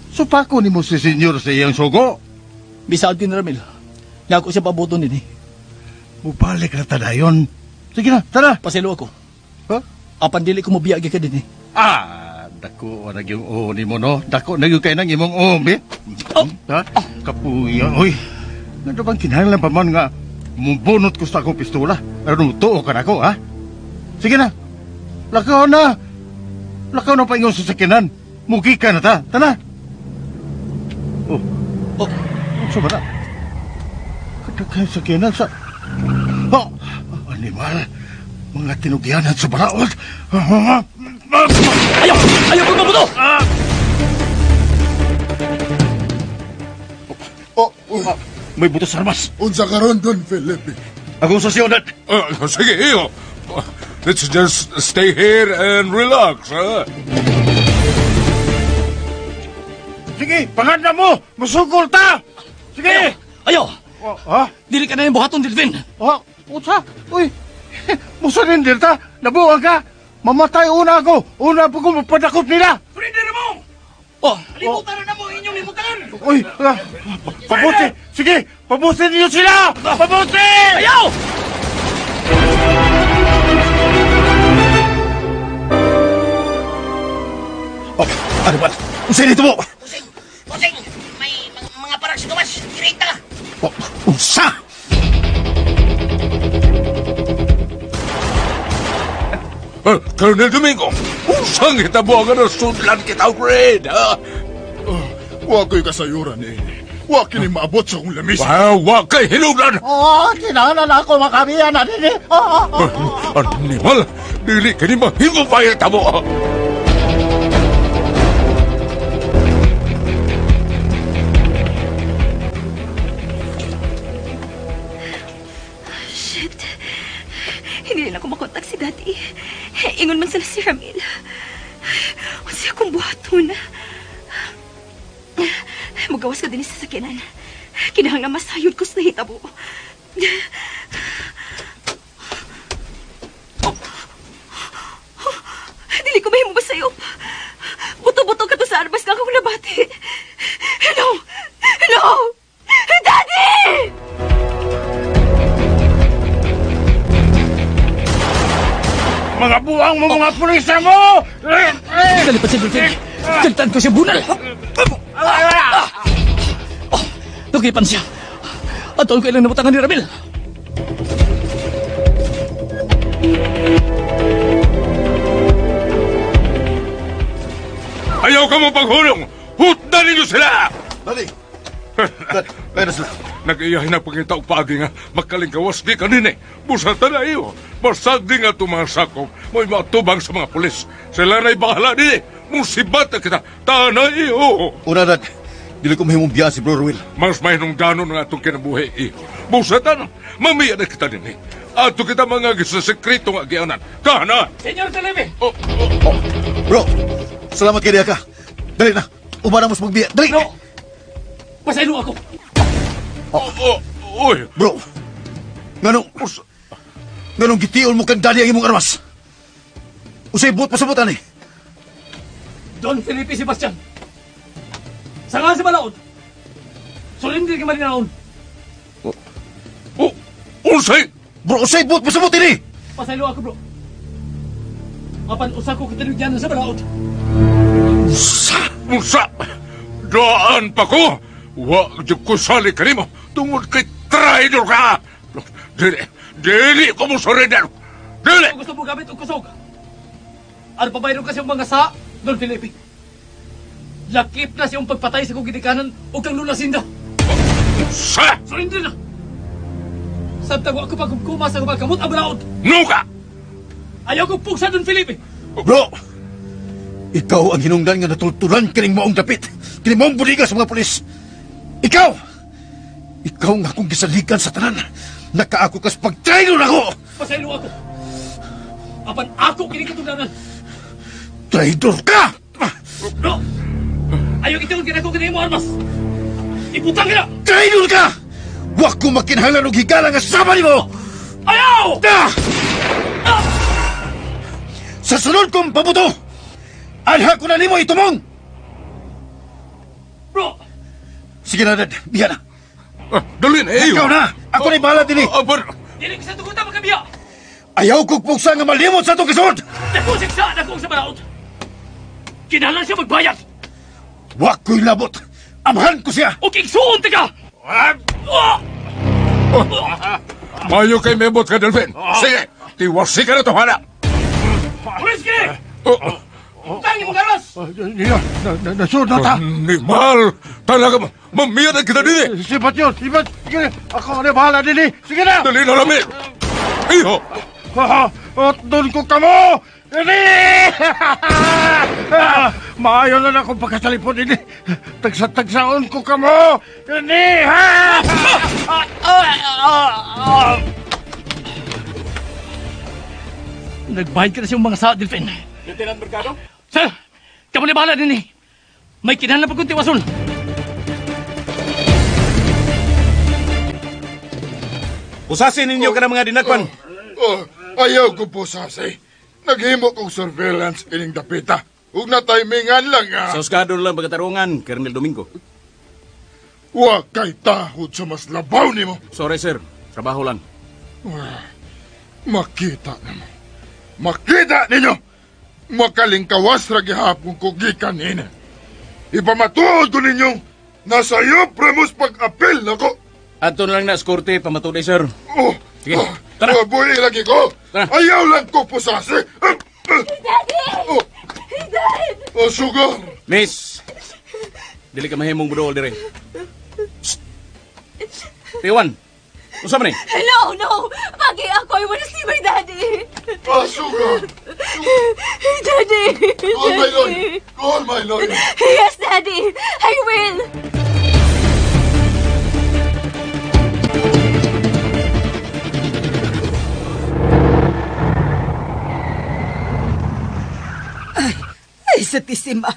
Supako ni mo si senyor sa iyang sugo. Bisaad din, Ramil. Nga ako siya pabuton din eh. Mubalik na tadayon. Sige na, tara. Paselo ako. Ha? Apan dili ko mabiyagi ka din eh. Dako na yung o ni mo, no? Dako na yung kay nang imong o, be? Oh. Ha? Kapuya, oy. Nga bang kinahanglan pa man nga mubunot ko sa akong pistola? Pero tuo ka na ako, ha? Sige na. Lakaw na. Lakaw na pa ingon sa sakinan. Mugi ka na ta. Tana. Oh. Oh. Ano ba na? Kadaghan sakinan sa... Oh! Animal. Mga tinugyanan sa baraot. Ayaw! Ayaw ko mabuto! Oh, may buto sa armas. Unsa karon Don Felipe? Akong sa siyudad. Sige, iyo. Let's just stay here and relax. Ha? Sige, panganda mo! Masugol ta! Sige! Ayaw! Oh, ha? Dili ka na yung buhaton, Delvin! Ha? Unsa? Uy! Musurrender ta! Nabuwag ka! Mamatay una ako! Una pa ko mapadakop nila! Surrender mo! Oh! Limutan na mo inyong limutan! Uy! Pabuti! Sige! Pabuti ninyo sila! Pabuti! Ayaw! Oh, ano ba? Unsa nito mo? Pusing! Pusing! May mga parang sa gawas! Kirita! Oh, unsa? Colonel Domingo, unsang hitabo nga nasudlan kita, Fred? Ha? Wa ko'y kasayuran eh. Wa kini maabot sa akong lamis. Wow, wa kay hinuglan! Oo, kinahanglan ako makabiyan na din eh. Animal, dili kini mahimo pa hitabo. Shit. Hindi na ako makontak si Daddy. Ingon man sila si Ramil. Unsa akong buhaton. Mugawas ka din sa sakyanan. Kinahanglan masayod ko sa nahitabo. Oh. Oh. Dili ko mahimo basayop. Buto-buto ka to sa arbas nga akong nabati. No! No! Daddy! Mga buwang mo, mga pulisa mo! Dali pa si Dulce. Gantan ko siya bunal. Tukipan siya. At ko ilang nabutangan ni Ramil. Ayaw ka mo paghulong! Hutda ninyo sila! Dali! Dali, na sila. Nag-iyahin na pagkita og paagi nga makalingkawas di kanini. Busata na iyo. Basag di nga itong mga sakop. May matubang sa mga pulis. Sila na'y bahala di. Musibat na kita. Tana iyo. Una, Dad. Dili ko mahimong biya si Bro Ruel. Mas mahinungdanon nga itong kinabuhi iyo. Busata na. Mamiya na kita din eh. Ato kita mga gisasekreto nga agianan. Kana! Senyor Telebe! Oh, oh, oh. Bro! Salamat kay Diaka. Dali na. Ubana mo sa magbiya. Dali! No! Pasaylo ako. Oh, oh, oy. Bro! Nganong... Nganong gitiol mo kang dali ang imong armas? Usay buot pasabutan eh. Don Felipe Sebastian! Sangaan sa balaod! Surrender ka malinaon! Oh, unsay! Bro, usay buot pasabutin eh! Pasaylo ako, bro. Apan usa ko katinugyan sa balaod. Usa! Usa! Daan pa ko! Wa jud ko sali kanimo tungod kay traidor ka! Dili! Dili ko mo surrender! Dili! Kung gusto mo gamit og kusog, ano pa bayro kasi ang mga sa, Don Felipe? Lakip na siyang pagpatay sa kong gidikanan o kang lulasinda. Usa! Surrender na! Samtang wa ko pagkumkuma sa kumakamot ang balaod! Nuka! Ayaw kong pugsa, Don Felipe! Bro! Ikaw ang hinungdan nga natultulan kining maong dapit, kining maong buliga sa mga pulis. Ikaw! Ikaw nga akong gisalikan sa tanan. Nakaako kas pagtraidor ako! Pasaylo ako. Apan ako kini katungdanan. Traidor ka! No! Ayaw itiwan kinako kini mo armas. Ibutang ka na! Traidor ka! Wa ko makinahanglan og higala nga sama nimo! Ayaw! Ah! Ah! Sa sunod kong pabuto, anha ko na nimo itumong! Bro! Sige na, Dad. Biya na. Dali na, iyo. Ikaw na! Ako na'y bahala din eh. Dili ka sa tugutan magkabiya! Ayaw kong pugsa nga malimot sa itong kisod! Nakusik sa anak kong sa balaod! Kinahanglan siya magbayad! Wa ko'y labot! Amhan ko siya! O kigsuon ka! Mayo kay mebot ka, Delvin. Sige, tiwasi ka na to, hana! Pulis kini! Tangin mo garas! Nasud na ta! Animal! Talaga, mamiya na kita din eh! Sipat yun! Sipat! Sige! Ako na bahala din eh! Sige na! Dali na lami! Iho! Doon ko kamo! Ini! Maayo na na akong pagkatalipon ini. Tagsa-tagsaon ko kamo! Ini! Nagbayad ka na siyang mga sa, Delfin. Lieutenant Mercado? Sir! Kamu na bahala din eh! May kinahanglan pa kong tiwason! Usasin ninyo ka ng mga dinagpan. Ayaw ko po, sasay. Naghimo kong surveillance ining dapita. Huwag na timingan lang, ah. Sa husgado lang pagkatarungan, Colonel Domingo. Huwag kay tahod sa mas labaw nimo. Sorry, sir. Trabaho lang. Makita nimo. Makita ninyo! Makalingkawas ra gihapon ko gikan nini. Ipamatuod ko ninyong nasa iyo premos pag-apel nako. Adto na lang na eskorte pamatuod, sir. Oh, sige. Tara. Oh, buhi lagi ko. Tara. Ayaw lang ko pusasi. Daddy! Oh. Dad! Oh, sugar. Miss, dili ka mahimong budol dire. Tiwan. Unsa man ni? No, no! Pagi ako, I wanna see my daddy! Ah, sugar! Daddy! Call my lawyer! Call my lawyer! Yes, Daddy! I will! Santisima.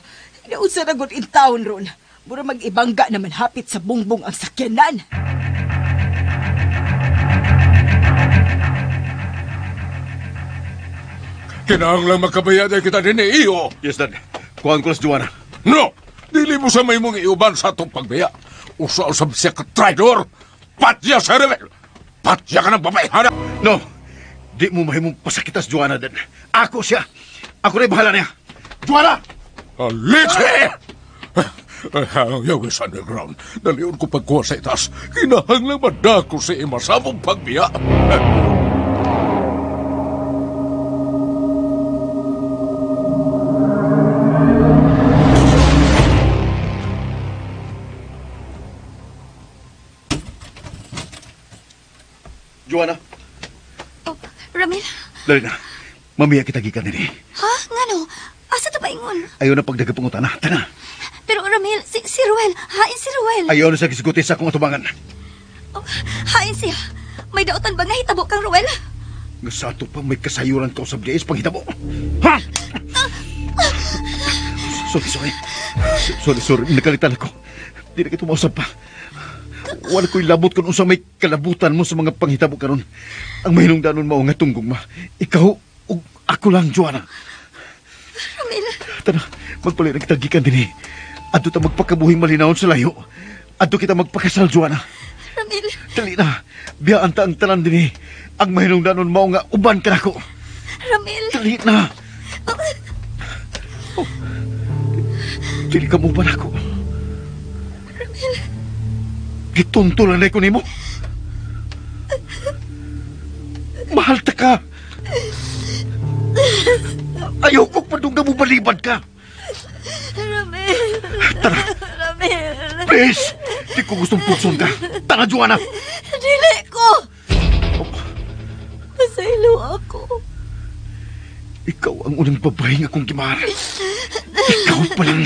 Inaunsa na gud in town ron. Mura mag-ibangga naman hapit sa bungbong ang sakyanan. Kinahanglan makabayad ay kita din iyo. Yes, Dad. Kuhaan ko na si Joanna. No! Dili mo sa may mong iuban sa atong pagbiya. Usa-usab siya ka traidor. Patya sa rebel. Patya ka ng babae, hana. No! Di mo mahimong pasakitas, Joanna, Dad. Ako siya. Ako na bahala niya. Joanna! Alite! Ang yawis underground. Dalion ko pagkuha sa itas. Kinahanglan madako si Ima sa among pagbiya. Joanna. Oh, Ramil. Dali na. Mamiya kita gikan diri. Ha? Ngano? Asa ta paingon? Ayaw na pagdagapangutana. Tana. Pero Ramil, si Ruel. Hain si Ruel. Ayaw na siya gisuguti sa akong atubangan. Oh, hain siya. May dautan ba nga hitabo kang Ruel? Nga sa ato pa may kasayuran ka usab diis panghitabo. Ha? Sorry. Sorry. Nakalitan ako. Di na kita mausap pa. Wala ko'y labot kung unsa may kalabutan mo sa mga panghitabo karon. Ang mahinungdanon mao nga tunggong ma. Ikaw ug ako lang, Joanna. Ramil. Tara, magpalit na kita gikan dinhi. Adto ta magpakabuhing malinawon sa layo. Adto kita magpakasal, Joanna. Ramil. Dali na. Biyaan ta ang tanan dinhi. Ang mahinungdanon mao nga uban ka nako. Ramil. Dali na. Oh. Dili ka mo uban ako. Ramil. Gituntulan na ko nimo. Mahal ta ka. Ayaw ko padungga mo balibad ka. Ramil. Tara. Ramil. Please. Di ko gustong pukson ka. Tara, Joanna. Dili ko. Oh. Masaylo ako. Ikaw ang unang babae nga akong gimahal. Ikaw pa lang.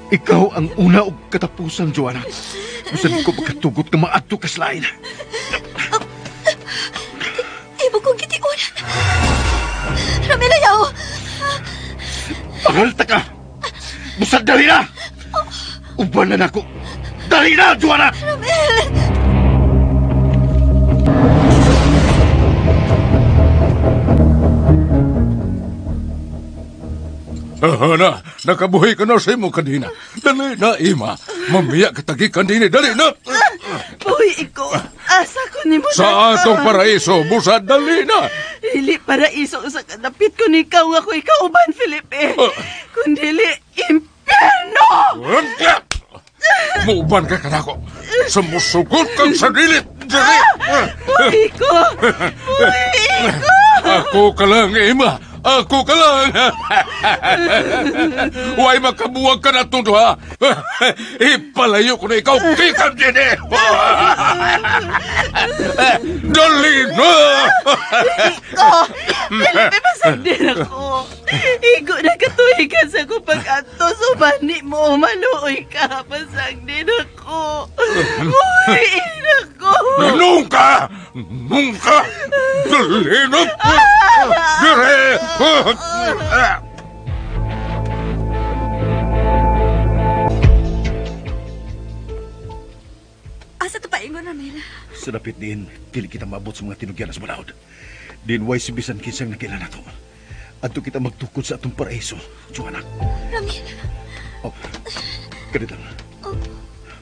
Ikaw ang una og katapusan, Joanna. Bisan ko makatugot nga maadto ka sa lain. Ibo kong gitiun. Ramil, ayaw. Mahal ta ka. Busad, dali na. Uban na nako. Dali na, Joanna! Ramil! Na, nakabuhi ka na sa imo kanina. Dali na, Ima. Mamiya katagi kanina. Dali na! Buhi iko. Asa ko ni mo sa atong paraiso, busa, dali na! Dili paraiso sa kadapit ko ni ikaw nga ko ikaw uban, Felipe. Kundili, impyerno! Muuban ka kanako. Sumusugot kang sarili. Dali! Buhi ko! Buhi ko! Ako ka lang, Ima. Ako ka lang! Huwag makabuwag ka na itong duha! Ipalayo ko na ikaw, kikan din eh! Dali na! Iko! Felipe, masagdin ako! Igo na katuhigan sa akong pag-ato, sumani mo, maluoy ka, masagdin ako! Buhiin ako! Nunca! Nunca! Dali na! Dire! Asa to paingon, Ramil? Sa dapit din, dili kita maabot sa mga tinugyan sa balaod. Din way sibisan kinsang nakailan nato. Adto kita magtukod sa atong paraiso, Joanna. Ramil. Oh, ganito. Oh.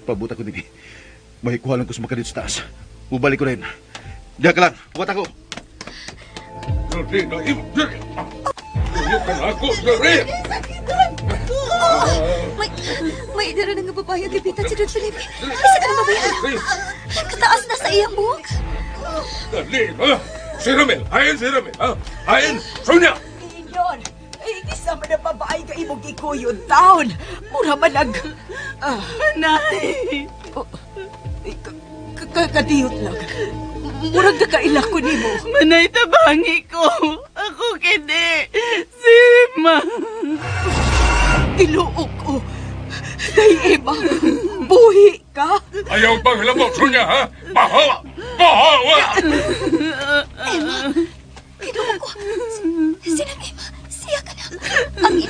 Pabuta ko din eh. May kuha lang ko sa makadit sa taas. Mubalik ko rin. Diyan ka lang. Buhat ako. Dali na, dali. Tuyo ka na ako, dali. May idara na nga babae ang gipitan si Don Felipe. Isa ka na babae. Kataas na sa iyang buhok. Dali na. Si Ramil. Ayon si Ramil. Ayon. Sonia! Inyon. Ay, isa man ang babae ka imong gikuyod taon. Mura manag... Manay! Kadiyot lang. Murag nakaila ko nimo. Manay, tabangi ko. Ako kini. Si Emma. Tiluok ko. Day Emma, buhi ka. Ayaw pang hilabot, Sonia, ha? Bahawa! Bahawa! Emma, kinuha ko. Sinang Emma, siya ka na. Ang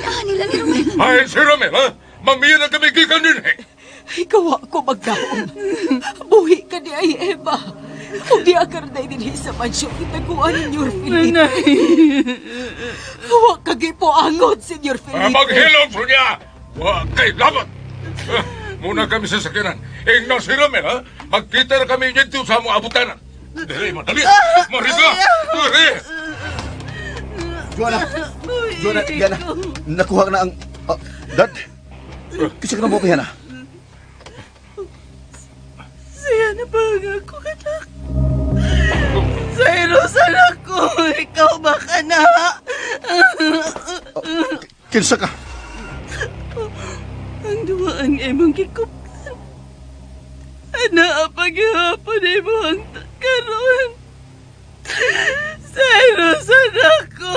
Ay, si Ramel, ha? Mamiya na kami gikan din, eh. Ikaw ako magdaom. Buhi ka ni ay Eva. Kung di akarday din sa mansyon, itaguan ni Senyor Felipe. Nanay. Huwag ka gipuangot, Senyor Felipe. Maghilom, Sonia! Wa kay labat! Muna kami sa sakyanan. Ingna si Ramel, ha? Magkita na kami dito sa among abutanan. Dili, madali! Marika! Dili! Joanna! Joanna, Diana, nakuha na ang... Dad, kasi ka na mo kaya na? Siya na ba ang ako, anak? Cyrus, anak ko! Ikaw ba ka na? Kinsa ka? Ang duwa ang imong gikuptan. Ana, paghihapon imo ang karon. Cyrus, anak ko!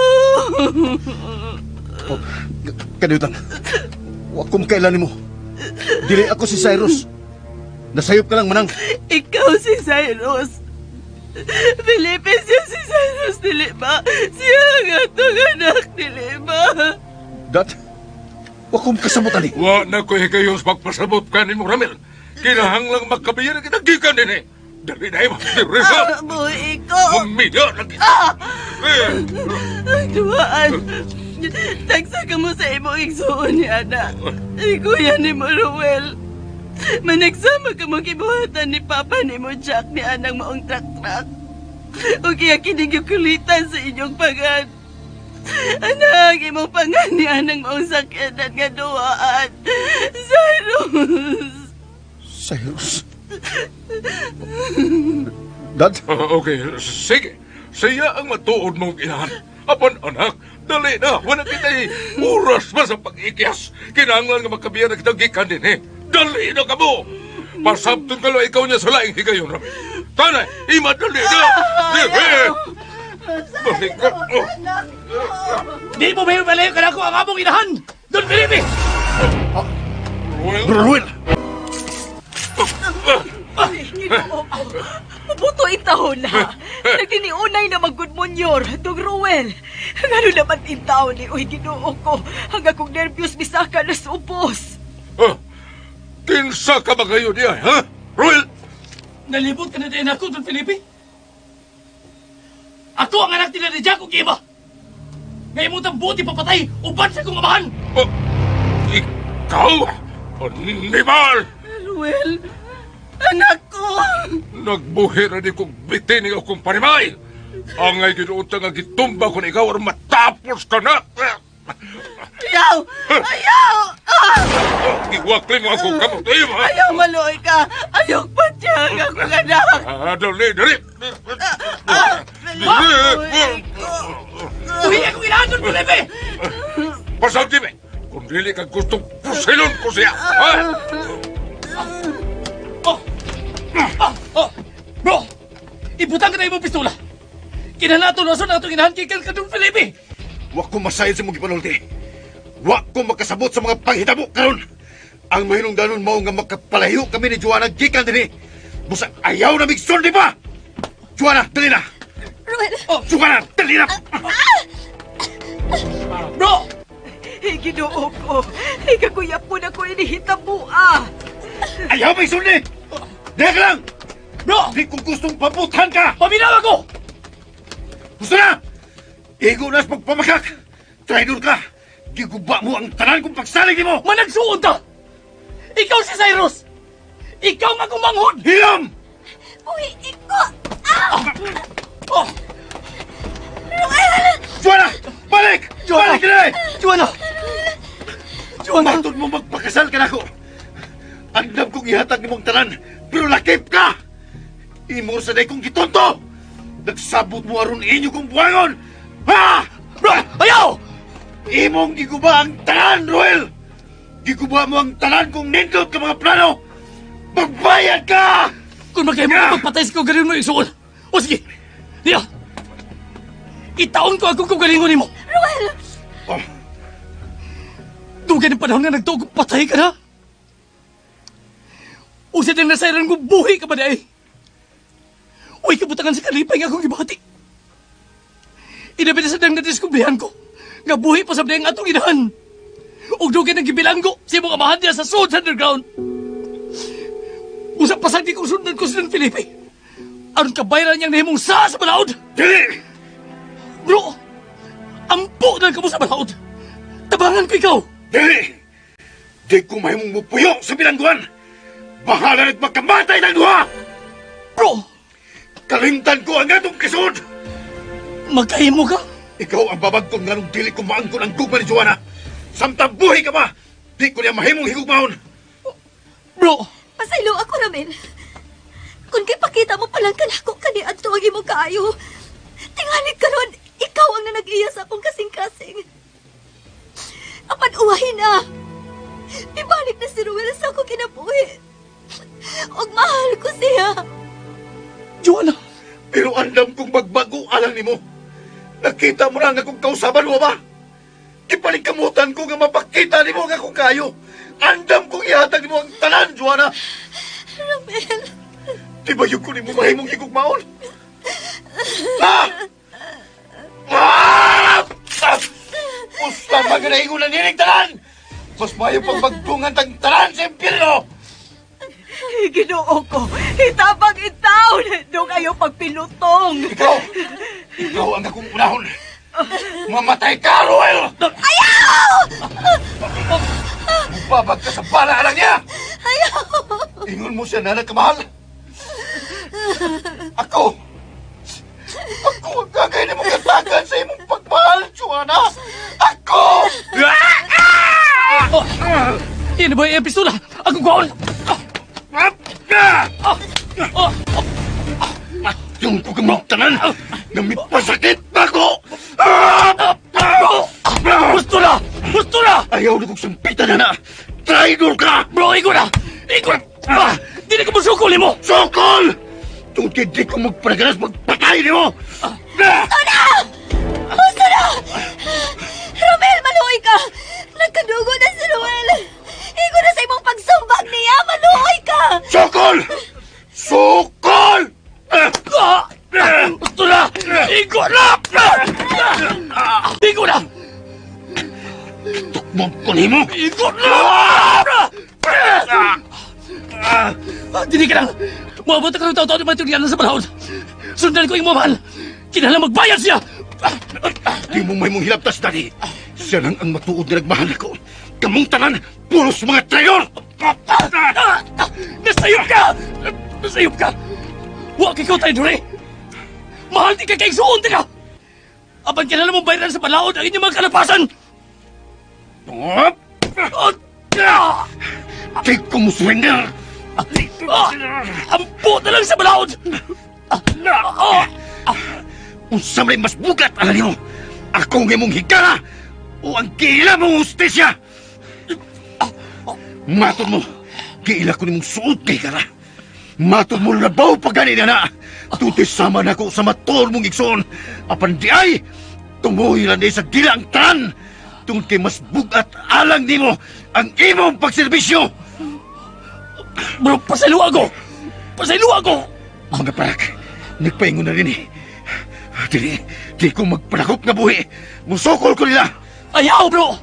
Kaniutan, wa ko makailan nimo. Dili ako si Cyrus. Nasayop ka lang, manang. Ikaw si Cyrus. Felipe, siya si Cyrus, dili ba? Siya ang atong anak, dili ba? Dad, wa ko makasabutan ni. Wa na ko higayos magpasabot ka ni mo, Ramel. Kinahanglang magkabiyan na kita gikan din eh. Dali na, Eva. Dili sa. Buhi ko. Mamida na kita. Ang duwaan. Tagsa ka mo sa imong igsuon ni Ana. Ikuya ni mo, Ruel. Managsama ka mo kibuhatan ni Papa ni mo, Jack, ni Anang maong trak-trak. O kaya kinigikulitan sa inyong pangan. Anak, imong pangan ni Anang maong sakyanan nga duwaan. Cyrus! Cyrus? Dad? Okay, sige. Siya ang matuod mong inahan. Apan, anak, dali na. Wala kita'y oras pa sa pag-ikyas. Kinahanglan nga magkabiyan na kitang gikan din, eh. Dali na ka mo! Pasabton ka lang ikaw niya sa laing higayon, Rami. Tanay, ima, dali na! Dili! Balik ka! Oh. Di mo may malayo ka na ako ang among inahan! Don Felipe! Ruel! Ruel! Ginoo ko. Mabuto intahon na. Nagtiniunay na mag-good monyor, Dong Ruel. Ngano naman intahon ni Uy, Ginoo ko. Hanggang kong nervyos bisaka na supos. Kinsa ka ba kayo niya, ha? Ruel! Nalibot ka na din ako, Don Felipe. Ako ang anak nila ni Jack ug Eva. Ngayon mo buti papatay, uban sa kong amahan! Oh, ikaw! Animal! Ruel, anak ko! Nagbuhi na di kong bitin ikaw kong panimay! Angay ginuot nga gitumba ko na ikaw aron matapos ka na! Ayaw! Ayaw! Ah! Iwakli mo akong kamot, Eva! Ayaw, maluoy ka! Ayaw, patyag akong anak! Dali, dali! Uy, akong inahan, Don Felipe! Pasal, Jimmy! Kung dili ka gustong pusilon ko siya! Ha? Oh! Ah! Oh! Bro! Ibutang ka na imong pistola! Kinahanglan ato nason atong inahan kay ka Don Felipe! Wa ko masayod sa mong gipanulti. Wa ko makasabot sa mga panghitabo karon. Ang mahinungdanon mao nga makapalayo kami ni Joanna gikan dinhi. Busa ayaw na migsulti di pa. Joanna, dali na. Ruel! Oh. Joanna, dali na. Bro! Hey, Ginoo ko. Hey, kakuyap po na ko inihitabuа. Ayaw may sulti. Diha ka lang. Bro! Di ko gustong pabuthan ka. Paminaw ako! Gusto na! Igo na sa pagpamakak! Traidor ka! Giguba mo ang tanan kong pagsalig mo! Managsuon ta! Ikaw si Cyrus! Ikaw nga kumanghod! Hilom! Uy, iko! Ah! Oh! Ruel! Joanna! Balik! Joanna! Balik na! Joanna! Joanna! Matod mo magpakasal ka na ako! Andam kong ihatag nimong tanan, pero lakip ka! Imo sa day kong gitonto! Nagsabot mo aron inyo kong buwangon! Ha! Bro! Ayaw! Imong giguba ang tanan, Ruel! Giguba mo ang tanan kong nindot ka mga plano! Magbayad ka! Kung magkaya mo magpatay sa kagalingon mo isuol. O sige! Niya! Itaon ko akong kagalingon nimo! Ruel! Oh. Dugay ng panahon nga nagtuog kong patay ka na! Usa din nasayran kong buhi ka ba di ay? Uy, kabutangan sa kalipay nga akong gibati. Inabi na sa dang nadiskubrihan ko nga buhi pa sa ang atong inahan. Ug dugay nang gibilanggo sa imong amahan niya sa Swords Underground. Usa pasagi kong sundan ko si Don Felipe. Aron kabayaran niyang nahimong sa balaod. Dili! Bro, ampo na ka mo sa balaod. Tabangan ko ikaw. Dili! Di ko mahimong mupuyo sa bilangguan. Bahala na't magkamatay ng duha! Bro! Kalimtan ko ang atong kisod! Magkahimo ka? Ikaw ang babag kong nganong dili ko maangkon ang gugma ni Joanna. Samtang buhi ka ba, di ko niya mahimong higugmaon. Bro! Pasaylo ako, Ramil. Kung kipakita mo palang kanako kaniadto ang imong kaayo, tingali karon ikaw ang nanag-iya sa akong kasing-kasing. Apan uwahin na. Ibalik na si Ruel sa akong kinabuhi. Og mahal ko siya. Joanna! Pero andam kong magbago alang nimo. Nakita mo na ang akong kausaban mo ba? Ipaligkamutan ko nga mapakita nimo ang akong kayo. Andam kong ihatag nimo ang tanan, Joanna. Ramel. Di ba yun ko nimo mahimong higugmaon? Ah! Ah! Ah! Usta maganahingon na nining tanan! Mas mayo pang magtungan tang tanan sa impyerno! Ginoo ko, hitabang itaw! Doon kayo pagpilutong! Ikaw! Ikaw ang akong unahon! Mamatay ka, Ruel! Ayaw! Babag ka sa bala, anak niya! Ayaw! Ingon mo siya na nagkamahal! Ako! Ako ang gagawin mong katagan sa imong pagmahal, Joanna! Ako! Oh, yan ba yung pistola? Akong kuhaon! Yung ko kamong tanan na may pasakit na ko! Bro! Gusto na! Gusto na! Ayaw na kong sampitan na na! Traidor ka! Bro, ikaw na! Ikaw na! Di na ka mo sukol mo! Sukol! Tungkol kay di ko magparagalas magpatay ni mo! Gusto na! Gusto na! Romel, maluoy ka! Nagkadugo na si Ruel! Ikaw na sa imong pagsumbag niya! Maluoy ka! Sukol! Sukol! Gusto na! Ikaw na! Ikaw na! Tukmog ko nimo! Ikaw na! Dili ka lang! Muabot ka ng tao-tao ni Maturiano sa balahon! Sundan ko yung mamahal! Kinahanglan magbayad siya! Di mo may mong hilabtas, Daddy! Siya lang ang matuod na nagmahal ako! Kamong tanan, puros mga traidor! Nasayop ka! Nasayop ka! Huwag ikaw traidor eh! Mahal di ka kay suon ka! Apan kinahanglan mong bayaran sa balaod ang inyong mga kalapasan! Di ko mo surrender! Ampo na lang sa balaod! Unsa may mas bugat, alam niyo? Ako ang imong higala o ang kiila mong hustisya? Matod mo, kiila ko nimong suot kay higala. Matod mo labaw pa gani na na. Tuti sama na ko sa matuod mong igsoon. Apan di ay, tumuhi lang di sa dila ang tanan. Tungod kay mas bugat alang nimo ang imong pagserbisyo. Bro, pasaylo ako! Pasaylo ako! Mga parak, nagpaingon na rin eh. Dili, di ko magpanakop na buhi. Musokol ko nila. Ayaw, bro!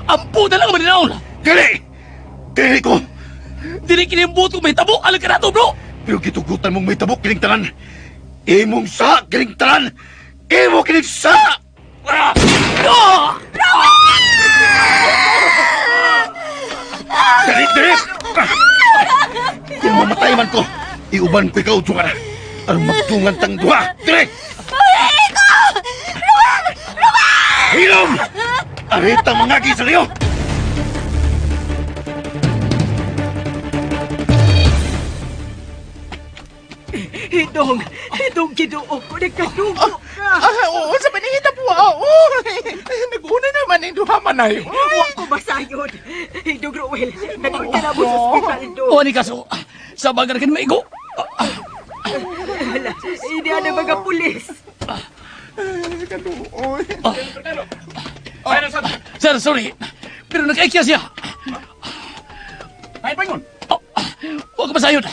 Ampo na lang maninaon! Dili! Dili ko! Dili kinimbuot kong may tabo alang ka nato, bro! Pero gitugutan mong may tabo kining tanan. Imong sa kining tanan! Imo kining sa! Dali, dali! Kung mamatay man ko, iuban ko ikaw, Joanna. Ang magtungan tang duha! Dali! Iko! Ruel! Ruel! Hilom! Arita mga gisaliyo! Hidong! Hidong, ginoo ko! Nagkadugo ka! Oo, sa panihita po, oo. Nag-una naman ang duha manay. Huwag ko masayon. Hidong Ruel, nagpunta na mo sa ospital doon. O, ni kaso, sa bagar ka maigo. Hala, hindi na mga pulis. Kaluoy. Sir, sorry. Pero nag-aikya siya. Ay, paingon. Huwag ka masayon.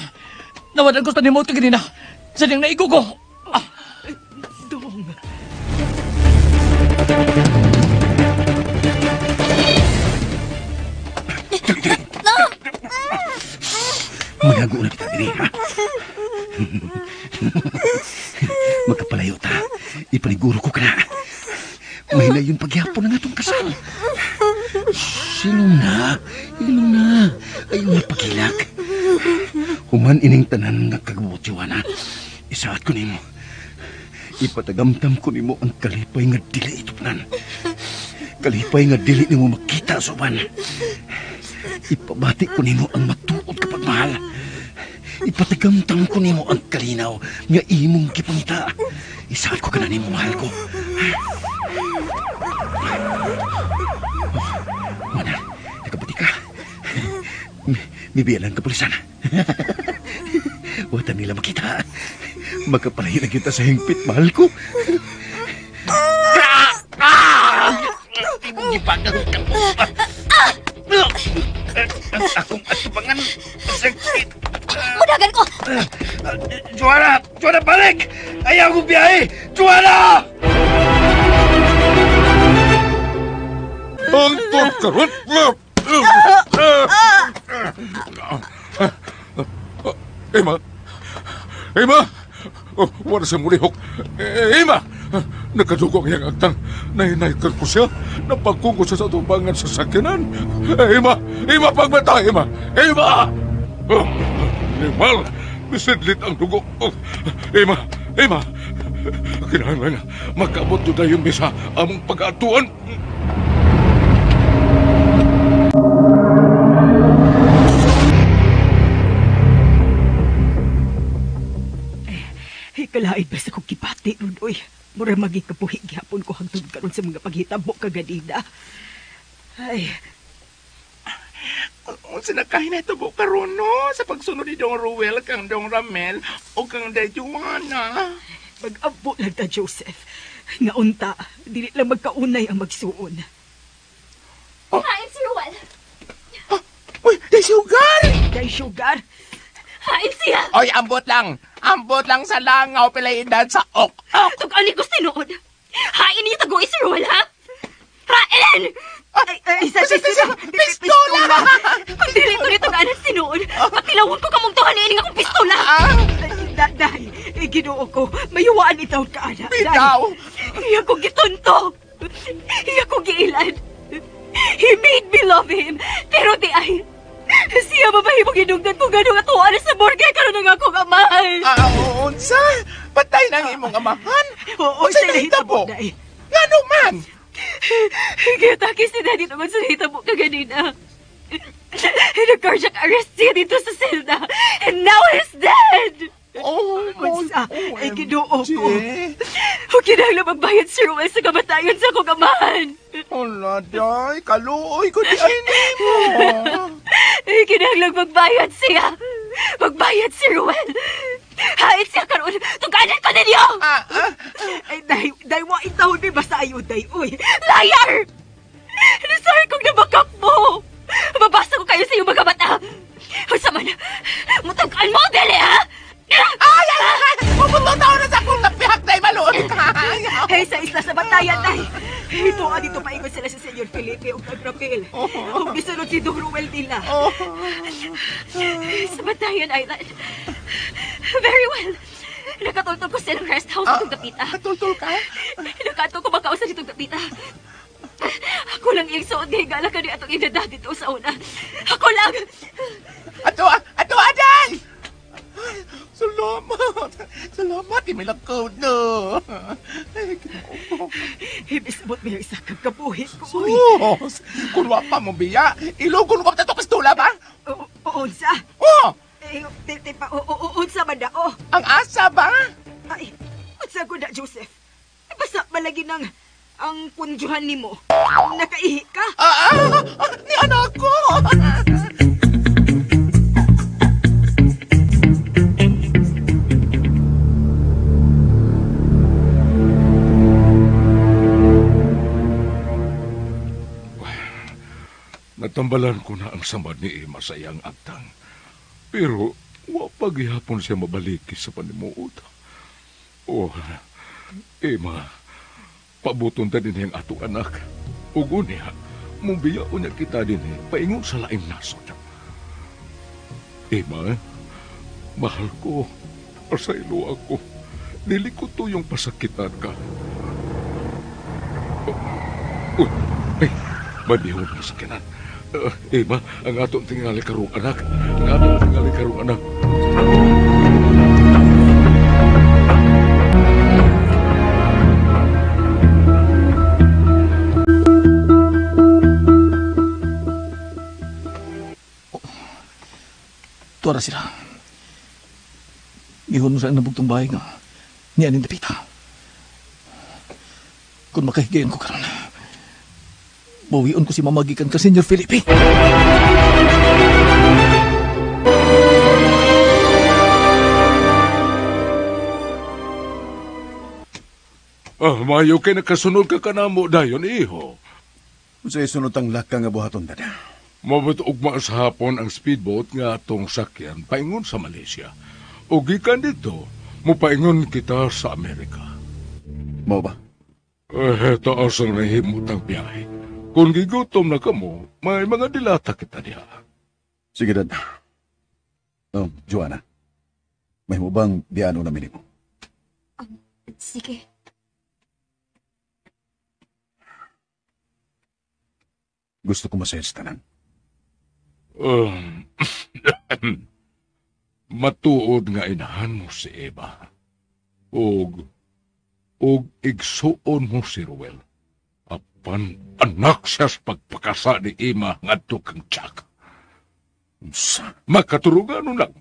Nawadan ko sa panimot ka ganina. Sa niyang naigo ko. Dong. Magkapalayo ta. Ipaniguro ko ka na. Mahina yung pagyapon ng atong kasal. Silong na. Ilong na. Ayaw na pagilak. Human ining tanan nga kagbuot, Joanna. Isaat ko nimo. Ipatagamtam ko nimo ang kalipay nga dili itupnan. Kalipay nga dili nimo makita sa uban. Ipabati ko nimo ang matuod kapag mahal. Ipatagamtam ko nimo ang kalinaw nga imong gipangita. Isaat ko ka na nimo, mahal ko. Oh, mana, nakabuti ka. Mibiya lang kapulisan. Wala nila makita. Magkapalayo na kita sa hingpit, mahal ko. Imong gipagang ka. Akong atubangan. Sakit. Mudagan ko! Joanna! Joanna, balik! Ayaw kong biyahe! Joanna! Ang pagkarot! Emma! Emma! Wala sa mulihok. Emma! Nakadugo ang iyang agtang. Nahinaykan ko siya. Napagkong ko siya sa tumbangan sa sakyanan. Emma! Emma, pagmata! Emma! Emma! Animal! Bisidlit ang dugo. Emma! Emma! Kinahanglan nga, magkaabot doon na yung misa among pag-atuan. Kalain ba sa kong kipati nun, oy. Mura maging kapuhi gihapon ko hangtod karon sa mga paghitabo kaganina. Ay. Unsa na kahin na ito karon no? Sa pagsunod ni Dong Ruel, kang Dong Ramel, o kang Day Joanna. Mag-ampo lang ta, Joseph. Nga unta, dili lang magkaunay ang magsuon. Oh. Hain si Ruel. Oh, uy, day sugar! Day sugar! Hain siya! Oy, ambot lang! Ambot lang sa langaw, pilay edad sa ok-ok! Tug-ani ko sinuod! Hain niyo tagoy si Ruel, ha? Hain! Ay, ay, sa pistola! Kung dili ko nito anak sinuod, patilawon ko kamong tuhanin akong pistola! Day, Ginoo ko, mayuwaan itaw ka, anak. Bitaw! Iya ko gitunto! Iya ko giilan! He made me love him, pero di ay... Siya mabahimong hinungdan kung gano'ng atuan sa morgue karon ang akong amahan. Unsa? Patay na ang imong amahan? Oo, unsa nahitabo? Ngano man? Giyatake si Daddy tungod sa nahitabo kaganina. Nag-cardiac arrest siya dito sa selda. And now he's dead! Oh, unsa? Ay, Ginoo ko. O kinahanglan magbayad si Ruel sa kamatayon sa akong amahan. Hala, day. Kaluoy ko di ay nimo. Ay, kinahanglan magbayad siya. Magbayad si Ruel. Hait siya karon. Tuganan ko ninyo! Ay, day, day, wa intahon mi basta ayo, day. Uy, liar! Nasabi kong nabakap mo. Mabasa ko kayo sa iyong mga mata. Unsa man, mutugan mo, dili, ha? Ay, ay, ay! Pupunta tao na sa akong napihak na maluot ka! Hey, sa isla sa Bantayan, ay! Ito, dito paingon sila sa Senyor Felipe o kag Rafael. Kung gisunod si Dong Ruel nila. Sa Bantayan Island. Very well. Nakatultol ko silang rest house itong dapita. Nakatultol ka? Nakatultol ko makausa ditong dapita. Ako lang iyang suot nga higala ka ni atong inada dito sa una. Ako lang! Ato, ato, aday! Salamat! Salamat, imilakaw na! Ay, Ginoo. Hibisbot mo yung isa kang kabuhi ko. Sus! Kung wa pa mo biya, ilugon ko pa ito pistola ba? Unsa? Oo! Unsa man na, oh. Ang asa ba? Ay, unsa ko na, Joseph? Basta malagi ng ang punjuhan nimo. Nakaihi ka? Ni anak ko! Natambalan ko na ang samad ni Emma sa iyang agtang. Pero wa paghihapon siya mabaliki sa panimuot. Oh, Emma, pabuton ta din ang atong anak. Ug unya, mubiya unya kita din paingon sa laing nasod. Emma, mahal ko, pasaylo ako. Dili ko tuyong pasakitan ka. Oh, uy, ay, mabihon ang sakinan. Emma, ang atong tingali karong anak. Ang atong tingali karong anak. Tuwa na sila. Gihon mo sa nabugtong bahay nga. Niya ning dapita. Kung makahigayon ko karon, bawion ko si Mama gikan ka Senyor Felipe. Ah, mayo kay nakasunod ka kanamo dayon, iho. Unsay sunod ang laka nga buhaton, Dada? Mabot ugma sa hapon ang speedboat nga atong sakyan paingon sa Malaysia. O gikan dito, mupaingon kita sa Amerika. Mao ba? Eh, taas ang nahimutang biyahe. Kung gigutom na kamo, may mga dilata kita diha. Sige, Dad. Oh, Joanna, may mo bang biyano na minimo? Sige. Gusto ko masaya sa tanan. Matuod nga inahan mo si Eva. Og igsuon mo si Ruel. Apan anak siya sa pagpakasa ni Emma ngadto kang Jack. Makaturugan lang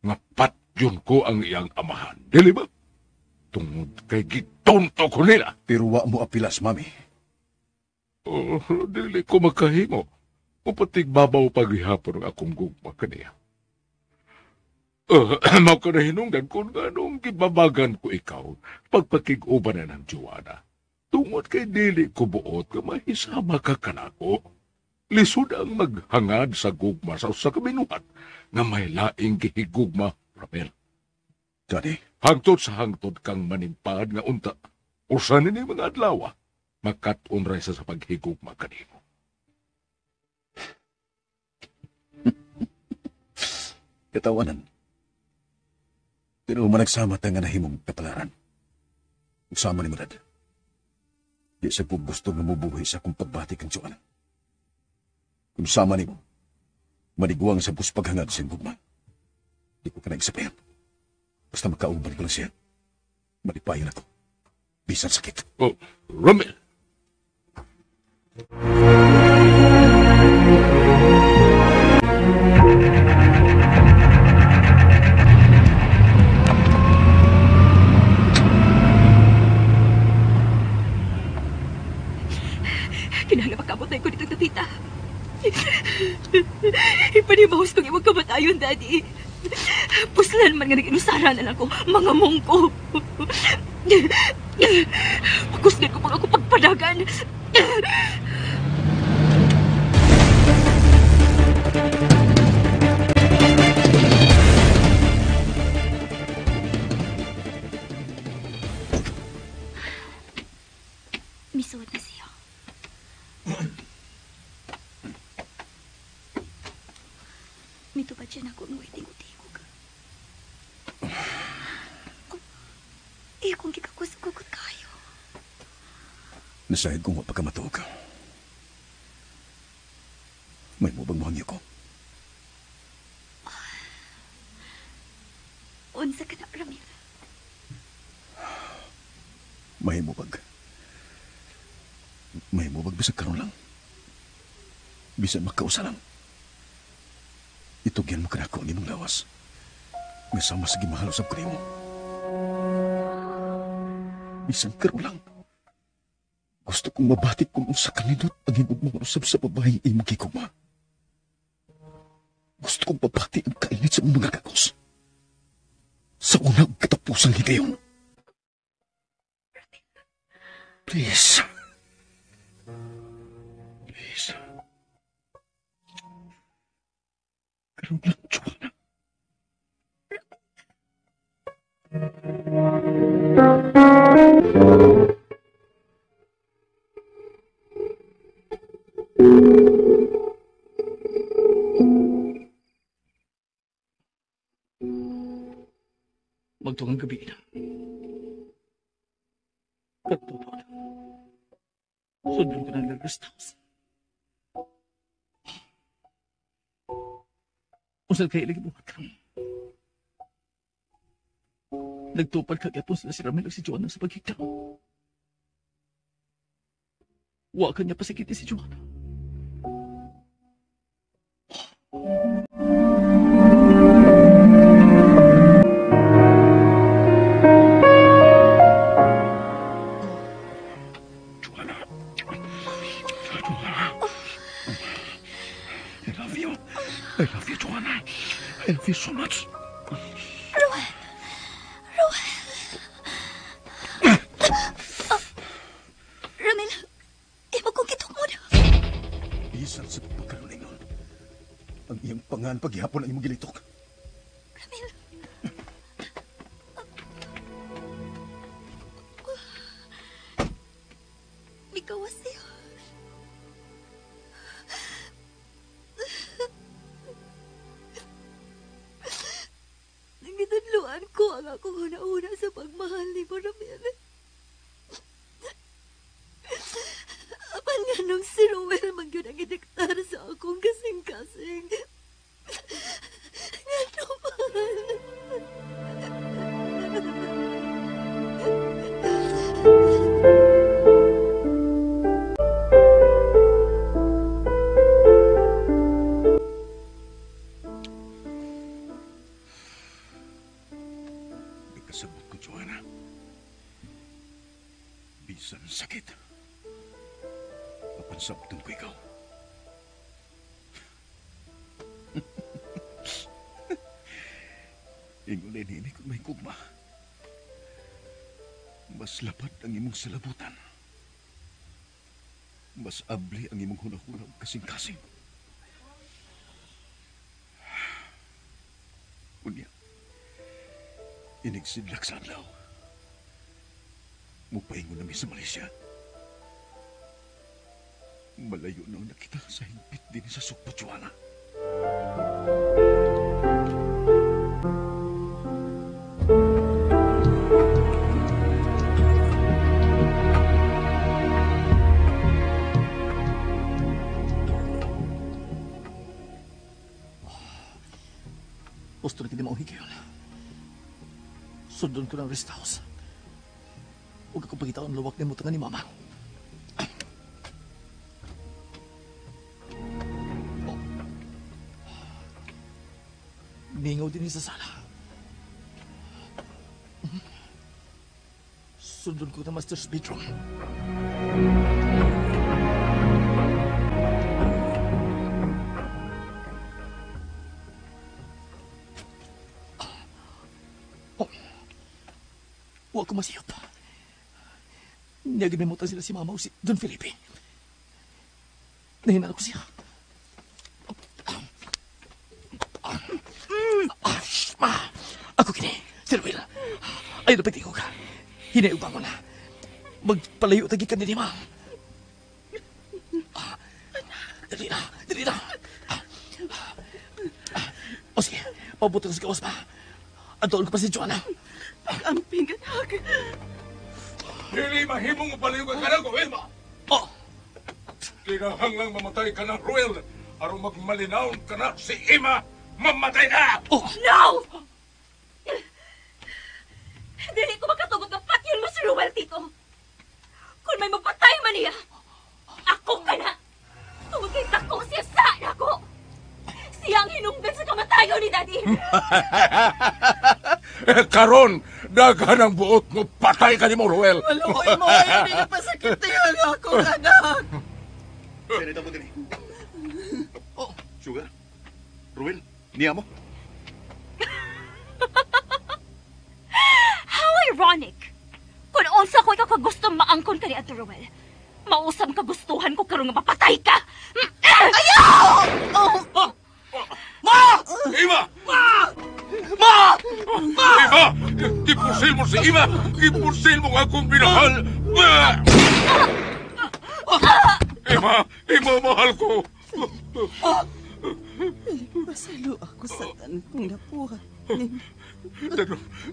nga patyon ko ang iyang amahan. Dili ba? Tungod kay gitonto ko nila. Pero wa mo apilas, Mami. Oh, dili ko makahimo. Upatig babaw paghihapon ang akong gugma kaniya. Mao ka na hinungdan kung anong gibabagan ko ikaw pagpakig-uban na ng Joanna. Tungod kay dili ko buot nga mahisama ka kanako. Lisod ang maghangad sa gugma sa usa ka binuhat nga may laing gihigugma, Ramel. Daddy? Hangtod sa hangtod kang manimpad nga unta. Usa nini mga adlaw, makat-on ra sa paghigugma kanimo. Katawanan. Pero managsama ta nga nahimong kapalaran. Usama ni Murad. Di sa ko gusto nga mubuhi sa akong pagbati kang Joanna. Kung sama ni mo, maniguang sa puspaghangad sa gugma. Di ko ka naigsapayan. Basta makauban ko lang siya. Malipayon ako. Bisan sakit. Oh, Ramil! Kinahanglan makabot na ko dito, tita. Ipanibahos kong imong kamatayon, Daddy. Puslan man nga nag-inusara na lang ko, mga mungko. Pakusgan ko pag ako pagpadagan. Misuod na siya. Mitupad siya na kung tingo-tingo ka. Eh, kung kikakusukukot kayo. Nasahid kong wapagkamatuog. May mo bang mahangyo ko? Unsa ka na, Ramil? May mo bag. May mo bag bisag karon lang. Bisan makausa lang. Itugyan mo kanako ang imong lawas. Nga sama sa gimahal usab kanimo. Bisan karon lang. Gusto kong mabati kung unsa kanindot ang higugma usab sa babaeng imong gigugma. Gusto kong mabati ang kainit sa mga kagos. Sa unang katapusang higayon. Please. Please. Karon lang, Joanna. Magtungang gabi na. Sundon ko ng rest house. Usal kay ilig buhat ka. Nagtupad ka gyapon sila si Ramil ug si Joanna sa paghigda. Wa ka niya pasakiti si Joanna. Joanna. Joanna. I love you. I love you, Joanna. I love you so much. Ruel! Ruel! Ramil, imo kong gitukod. Bisan sa pagkalulingon, ang iyang pangan paghihapon ang imong gilitok. Ramil. Mikawas siya. Nangitadluan ko ang akong una-una sa pagmahal ni mo, Ramil. Apan nga nung si Ruel man yun ang idiktar sa akong kasing-kasing. Nga naman. Nagkasabot ko, Joanna. Bisan sakit. Mapansabton ko ikaw. Ingon na ini kung may gugma. Mas lapad ang imong salabutan. Mas abli ang imong hunahuna ug kasing-kasing. Unya, inigsidlak sa adlaw. Mupaingon nami sa Malaysia. Malayo na nakita sa higpit din sa Sugbo, Joanna. Gusto na kini maong higayon. Sundon ko ng rest house. Huwag akong pagkitaon lawak ni mo ni Mama. Oh. Ningaw din sa sala. Sundon ko na master's bedroom. Huwag ko masiyot. Nagimimutan sila si Mama o si Don Felipe. Nahinaan ko siya. Ako kini, Sir Will. Ayaw na pagtingog ka. Hinayog bangon na. Magpalayo tagi ka ni Ma. Dali na, dali na. O sige, pabuti ko sa gawas pa. Antoon ko pa si Joanna. Pag-amping, anak. Dili mahimong mapalayo ka na, Ruel. Oh! Kinahanglang mamatay ka na, Ruel. Aron magmalinaw ka na si Ima. Mamatay ka! Oh! No! Dili ko makatugot na patyon mo si Ruel, Tito. Kung may mapatay man niya, ako ka na. Tungod kay dako siya sa ako. Siya ang hinungdan sa kamatayon ni Daddy. Karon, daghan ang buot mo, patay ka ni mo, Ruel. Maluoy mo, ayaw ninyo pasakit yun akong anak. Senita mo din eh. Oh, Sugar, Ruel, niya mo. How ironic! Kung unsa ko ikaw kagusto maangkon ka ni Ato Ruel, mausam kagustuhan ko karon nga mapatay ka! Ayaw! Oh! Ma! Ima! Ma! Ma! Ma! Ima! Gipusil mo si Ima! Gipusil mo akong minahal! Ima! Ima, mahal ko! Pasalo ako sa tanan kong napuha.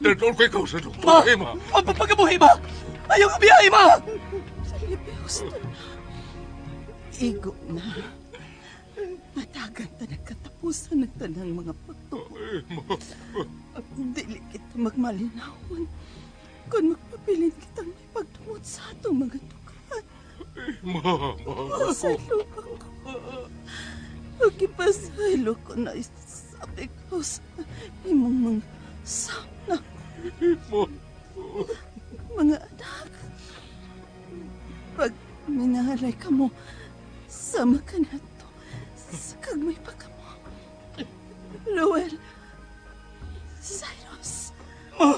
Dadol ko ikaw sa doktor, Ima! Pagkabuhi, Ma! Ayaw ka biya, Ima! Felipe, gusto na. Igo na. Matagan ta nagkatapusan ng tanang mga pagtuo. Dili kita magmalinawon. Kung magpabilin kitang may pagtumot sa atong mga tukan. Mama. Pasaylo ko. Pagkipasaylo ko na sabi ko sa imong mga sana. Mga anak. Pag minahalay ka mo, sama ka na to. Sa kagmay pa ka mo. Ruel. Cyrus. Ma!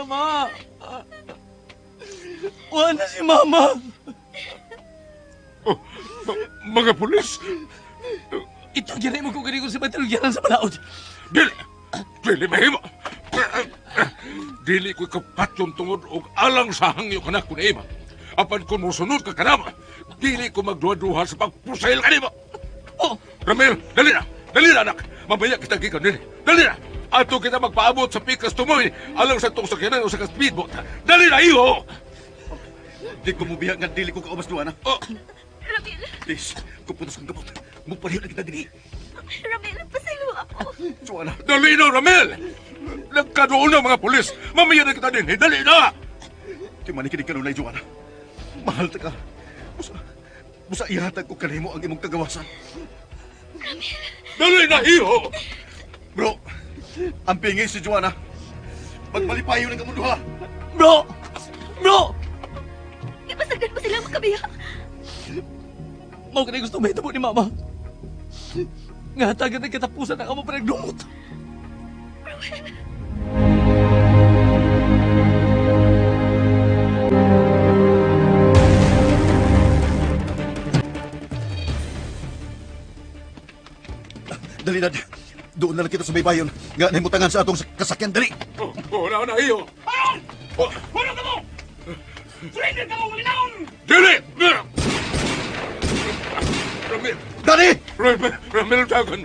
Ma! Wala na si Mama! Oh, mga pulis! Ito, ginay mo kung ganito si Batalogyaran sa balaod. Dili! Dili mahimo! Dili ko kapatyon tungod og alang sa hangyo kanak ko na ima. Apan kung mosunod ka kanama, dili ko magduha-duha sa pagpusayl kanimo. Oh! Ramil, dali na! Dali na, anak! Mamaya kita gikan dili. Dali na! Ato kita magpaabot sa pikas tumoy alang sa tong sakyanan o sa speedboat. Dali na, iho! Di ko mubiya nga dili ko kaubas duwa na. Oh. Ramil! Please, kuputos kang kapot. Mupaliw na kita dinhi. Ramil, pasaylo ako. Joanna. Dali na, Ramil! Nagkadoon na mga pulis. Mamaya na kita dinhi. Dali na! Di man ikinig kanunay, Joanna. Mahal ta ka. Busa ihatag ko kanimo ang imong kagawasan. Ramil! Dali na, iho! Bro, ang pingi si Joanna. Magmalipayo ng kamunduha. Bro! Bro! Ipasagdan mo sila makabiya. Mao ka na gusto mahitabo ni Mama. Nga hatagan ng katapusan ang amo panagdumot. Ruel! Dali, Dad. Doon na lang kita sa may bayon. Nga nahimutangan sa atong kasakyan. Dali! Oh, oh, na, iyo! Aron! Hulo ka mo! Surrender ka mo, malinaon! Dili! Ramil! Dali! Ramil, Ramil, dagan!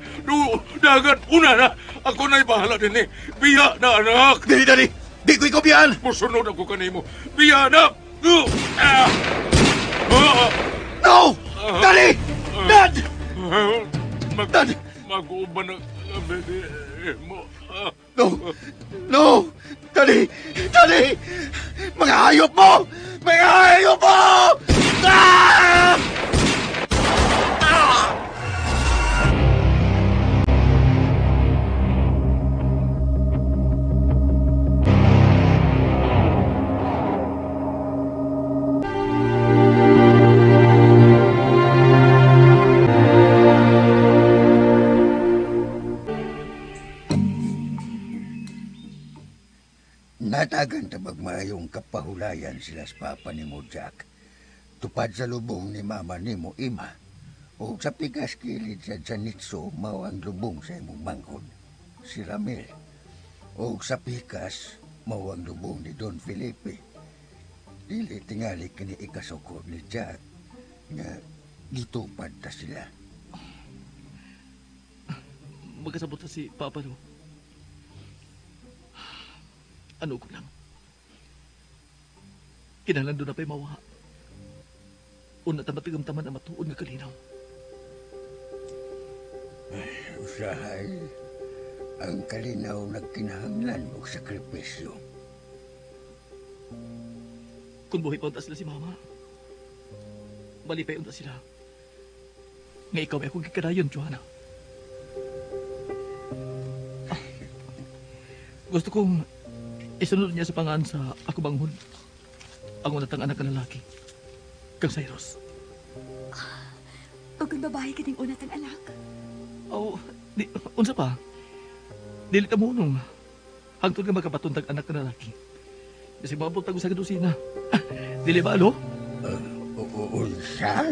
Dagan! Una na! Ako na'y bahala din eh. Biya na, anak! Dali, dali! Di ko ikaw biyaan! Musunod ako kanimo. Biya na! No! Dali! Dad! Dad! Mag-uuban na kami mo. No! No! Dali! Dali! Mga hayop mo! Mga hayop mo! Ah! Ah! Natagan tabag maayong kapahulayan sila sa papa ni mo, Jack. Tupad sa lubong ni mama ni mo, ima. O sa pikas kilid sa Janitso, mao ang lubong sa imong manghod, si Ramil. O sa pikas, mao ang lubong ni Don Felipe. Dili tingali kini ikasukod ni Jack nga gitupad ta sila. Magkasabot na si Papa, no? Ano ko lang? Kinahanglan doon na pa'y mawa. Una ta matigamtaman ang matuod nga kalinaw. Ay, usahay, ang kalinaw nagkinahanglan og sakripisyo. Kung buhay pa unta sila si Mama, malipay unta sila. Nga ikaw may akong gikadayon, Joanna. Gusto kong isunod niya sa pangan sa ako banghod ang unatang anak na lalaki, kang Cyrus. Ug kung babae kining unatang anak? Oh, di, unsa pa? Dili ta mo nung hangtod nga magkapatuntag anak na lalaki. Kasi mabot tag usa ka dosina. Dili ba, alo? Unsa?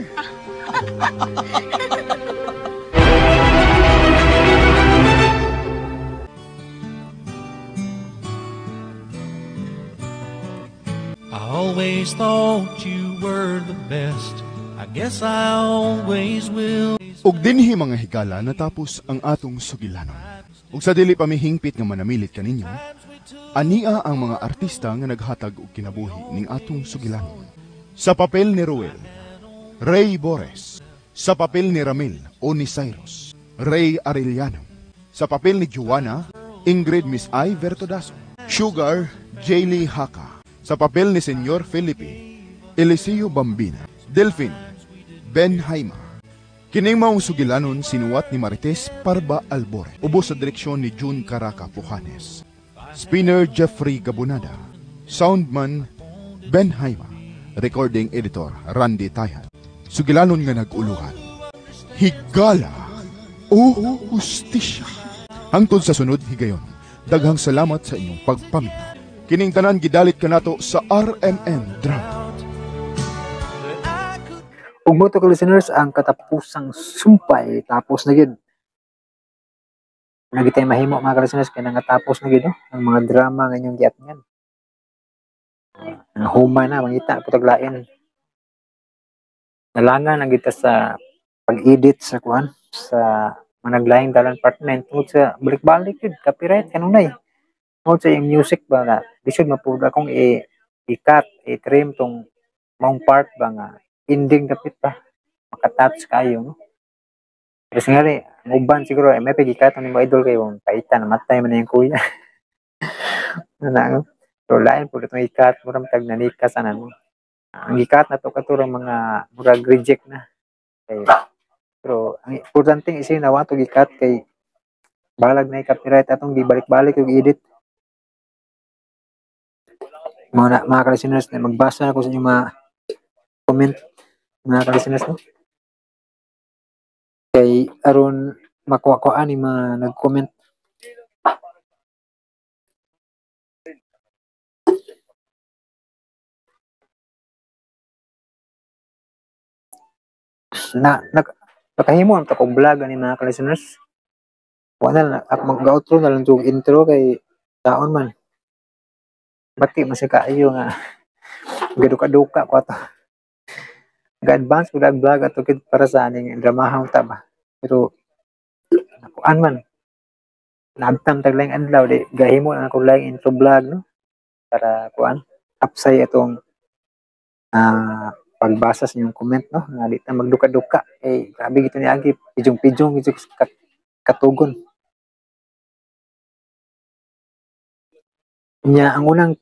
I always thought you were the best. I guess I always will. Ug dinhi mga higala natapos ang atong sugilanon. Ug sa dili pa mihingpit nga manamilit kaninyo, ania ang mga artista nga naghatag og kinabuhi ning atong sugilanon. Sa papel ni Ruel, Ray Bores. Sa papel ni Ramil o ni Cyrus, Ray Arellano. Sa papel ni Joanna, Ingrid Miss I. Vertodaso. Sugar, Jaylee Haka. Sa papel ni Senyor Felipe, Eliseo Bambina. Delphine, Ben Haima. Kining maong sugilanon sinuwat ni Marites Parba Albore. Ubos sa direksyon ni June Caraca Pujanes. Spinner Jeffrey Gabunada. Soundman Ben Haima. Recording editor Randy Tayan. Sugilanon nga nag-uluhan. Higala o hustisya. Hangtod sa sunod higayon, daghang salamat sa inyong pagpaminaw. Kining tanan gidalit kanato sa RMN Drama. Ug mo to ka listeners ang katapusang sumpay tapos na gyud. Na gyud tay mahimo mga ka-listeners kay nangatapos na gyud no ang mga drama nga inyong giatngan. Ang huma na mangita pud lain. Nalangan na kita sa pag-edit sa kuan sa Managlaing Dalan Part 9 tungod sa balik-balik yun, copyright kanunay. Tungod sa iyang music ba nga lisod mapud akong i-cut, i-trim tong maong part ba nga ending dapit pa makatouch kayo no. Pero sa nga ang uban siguro may pag-i-cut ni mo idol kayo paita namatay man na yung kuya. Ano, no? Pero lain pud itong i-cut murag tag nanikas ana no. Ang i-cut na to katurang mga murag reject na. Kay, pero ang importante isina wa to gi-cut kay balag na i-copyright atong gibalik-balik og edit. Mga mga ka-listeners na magbasa ako sa inyong mga comment mga ka-listeners no. Kay aron makuha-kuha ni mga nag-comment. Na nakahimo ang takong vlog ani mga ka-listeners. Wala na ako mag-outro na lang tong intro kay taon man. Bati man siya kaayo nga gaduka-duka ko ato. Ga-advance ko ang vlog ato kid para sa aning dramahang ta ba. Pero nakuan man. Naabtam tag laing adlaw di gahimo na ako laing intro vlog no para kuan upsay atong pagbasa sa inyong comment no nga di ta magduka-duka eh grabe gito ni agi pijong-pijong gito katugon. Nya ang unang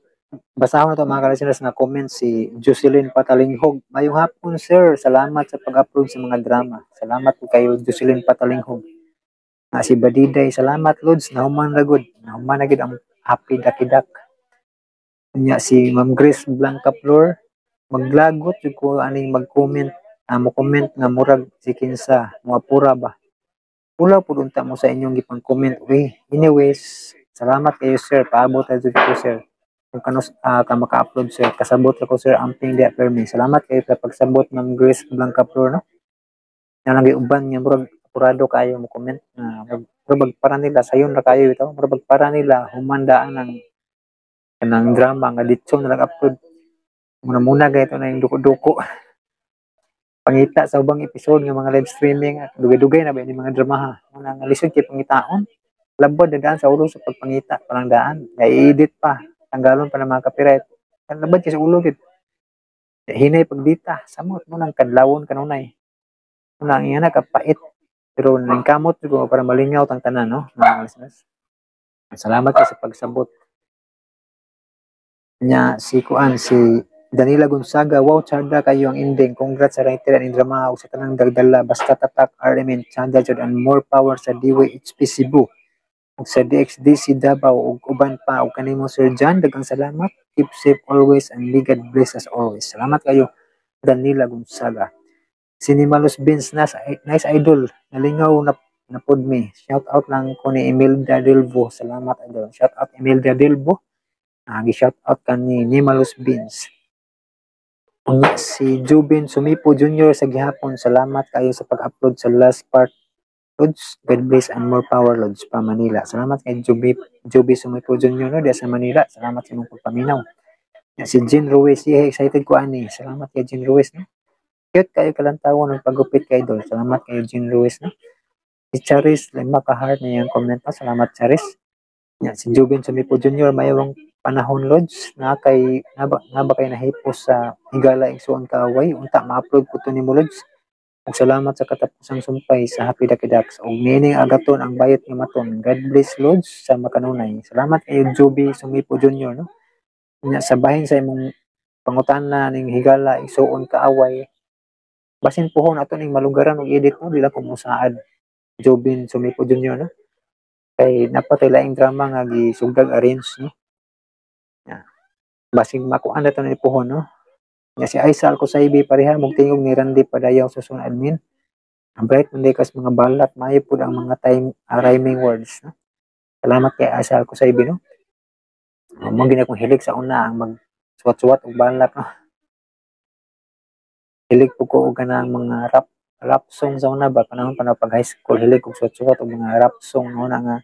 basahon na to mga ka-listeners nga comment si Jocelyn Patalinghog. Mayong hapon sir, salamat sa pag-upload sa mga drama. Salamat po kayo Jocelyn Patalinghog. Nga si Badiday, salamat Lods, nahuman ra gud. Nahuman na gid ang happy dakidak. Nya si Ma'am Grace Blanca Flor, maglagot jud ko aning mag-comment, mo-comment nga murag si kinsa, moapura ba. Pulaw pud unta mo sa inyong gipang-comment. Uy, anyways, salamat kayo sir, paabot ra jud ko sir. Kung kanus ka maka-upload sir, kasabot ra ko sir amping diya permi. Salamat kayo sa pagsabot Ma'am Grace Blanca Flor no. Nga lang giuban nga murag apurado kayo mo comment na murag para nila sayon ra kayo bitaw, murag para nila humandaan ang kanang drama nga ditso na lang upload. Muna-muna gayto na yung duko-duko. Pangita sa ubang episode nga mga live streaming at dugay-dugay na ba ini mga drama ha. Muna nga lisod kay pangitaon. Labod na daan sa ulo sa pagpangita, parang daan. Nga i-edit pa, tanggalon pa ng mga copyright. Labad kay sa ulo gid. Hinay pagdita, samot mo nang kadlawon kanunay. Muna ang iyana kapait. Pero nangkamot ko para malingaw tang tanan no, mga listeners. Salamat kay sa pagsabot. Nya si kuan si Danila Gonzaga, wow, tsada kayo ang ending. Congrats sa writer and drama ug sa tanang daldala. Basta tatak RMN tsada jud and more power sa DYHP Cebu ug sa DXDC Davao ug uban pa ug kanimo Sir John, daghang salamat. Keep safe always and may God bless us always. Salamat kayo Danila Gonzaga. Sinimalos Beans, nice idol. Nalingaw na pod mi. Shout out lang ko ni Imelda Delvo. Salamat idol. Shout out Imelda Delvo. Gi-shout out ka ni Nimalos Beans. Unya si Jubin Sumipo Jr. sa gihapon, salamat kayo sa pag-upload sa last part. Lods, God bless and more power Lods pa Manila. Salamat kay Juby Sumipo Jr. no, diya sa Manila. Salamat sa imong pagpaminaw. Unya si Jean Ruiz, yeah, excited ko ani. Salamat kay Jean Ruiz no. Cute kayo kalantawan ng paggupit kay idol. Salamat kayo Jean Ruiz no. Si Charis, lima ka heart na iyang comment. Salamat, Charis. Nya, si Jubin Sumipo Jr., mayawang panahon, Lods, na kay na ba kay nahipos sa Higala Igsuon Kaaway? Unta ma-upload ko to nimo, Lods. Ug salamat sa katapusang sumpay sa Happy Ducky Ducks. Ug nining agaton ang bayot nga maton. God bless, Lods, sa makanunay. Salamat kayo, Juby Sumipo Jr., no. Nya sa bahin sa imong pangutana ning Higala Igsuon Kaaway, basin puhon ato ning malugaran og edit, no, dili ko mosaad, Jobin Sumipo Jr., no, kay napatay laing drama nga gisugdag arrange, no. Ya. Basig makuan na to ni puhon, no. Nya si Aisa Alcosaibi, pareha mong tingog ni Randy Padayaw sa Sun, admin. Ang bright man kas mga balat, maayo pud ang mga time rhyming words, no. Salamat kay Aisa Alcosaibi, no. Mo gina akong hilig sa una ang mag suwat-suwat og balak, no. Hilig po ko og kanang mga rap rap song sa una ba, panahon pa na pag high school, hilig kog suwat-suwat og mga rap song no na nga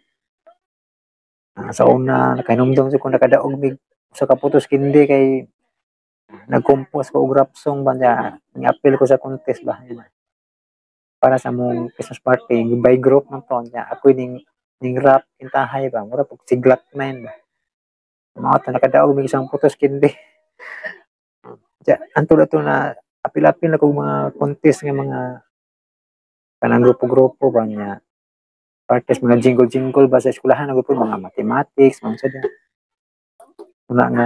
sa una nakahinumdom ko nakadaog mig sa kaputos kindi kay nag-compose ko og rap song ba niya, ni-appeal ko sa contest ba para sa mong Christmas party by group man to niya. Ako ning ning rap kintahay ba, mura pug si Glock 9 ba. Mga to nakadaog mig isang putos kindi. Ja, antod ato na apil-apil na kog mga contest nga mga kanang grupo-grupo ba niya, partes mga jingle-jingle ba sa eskwelahan, ang grupo mga mathematics, mga sa una nga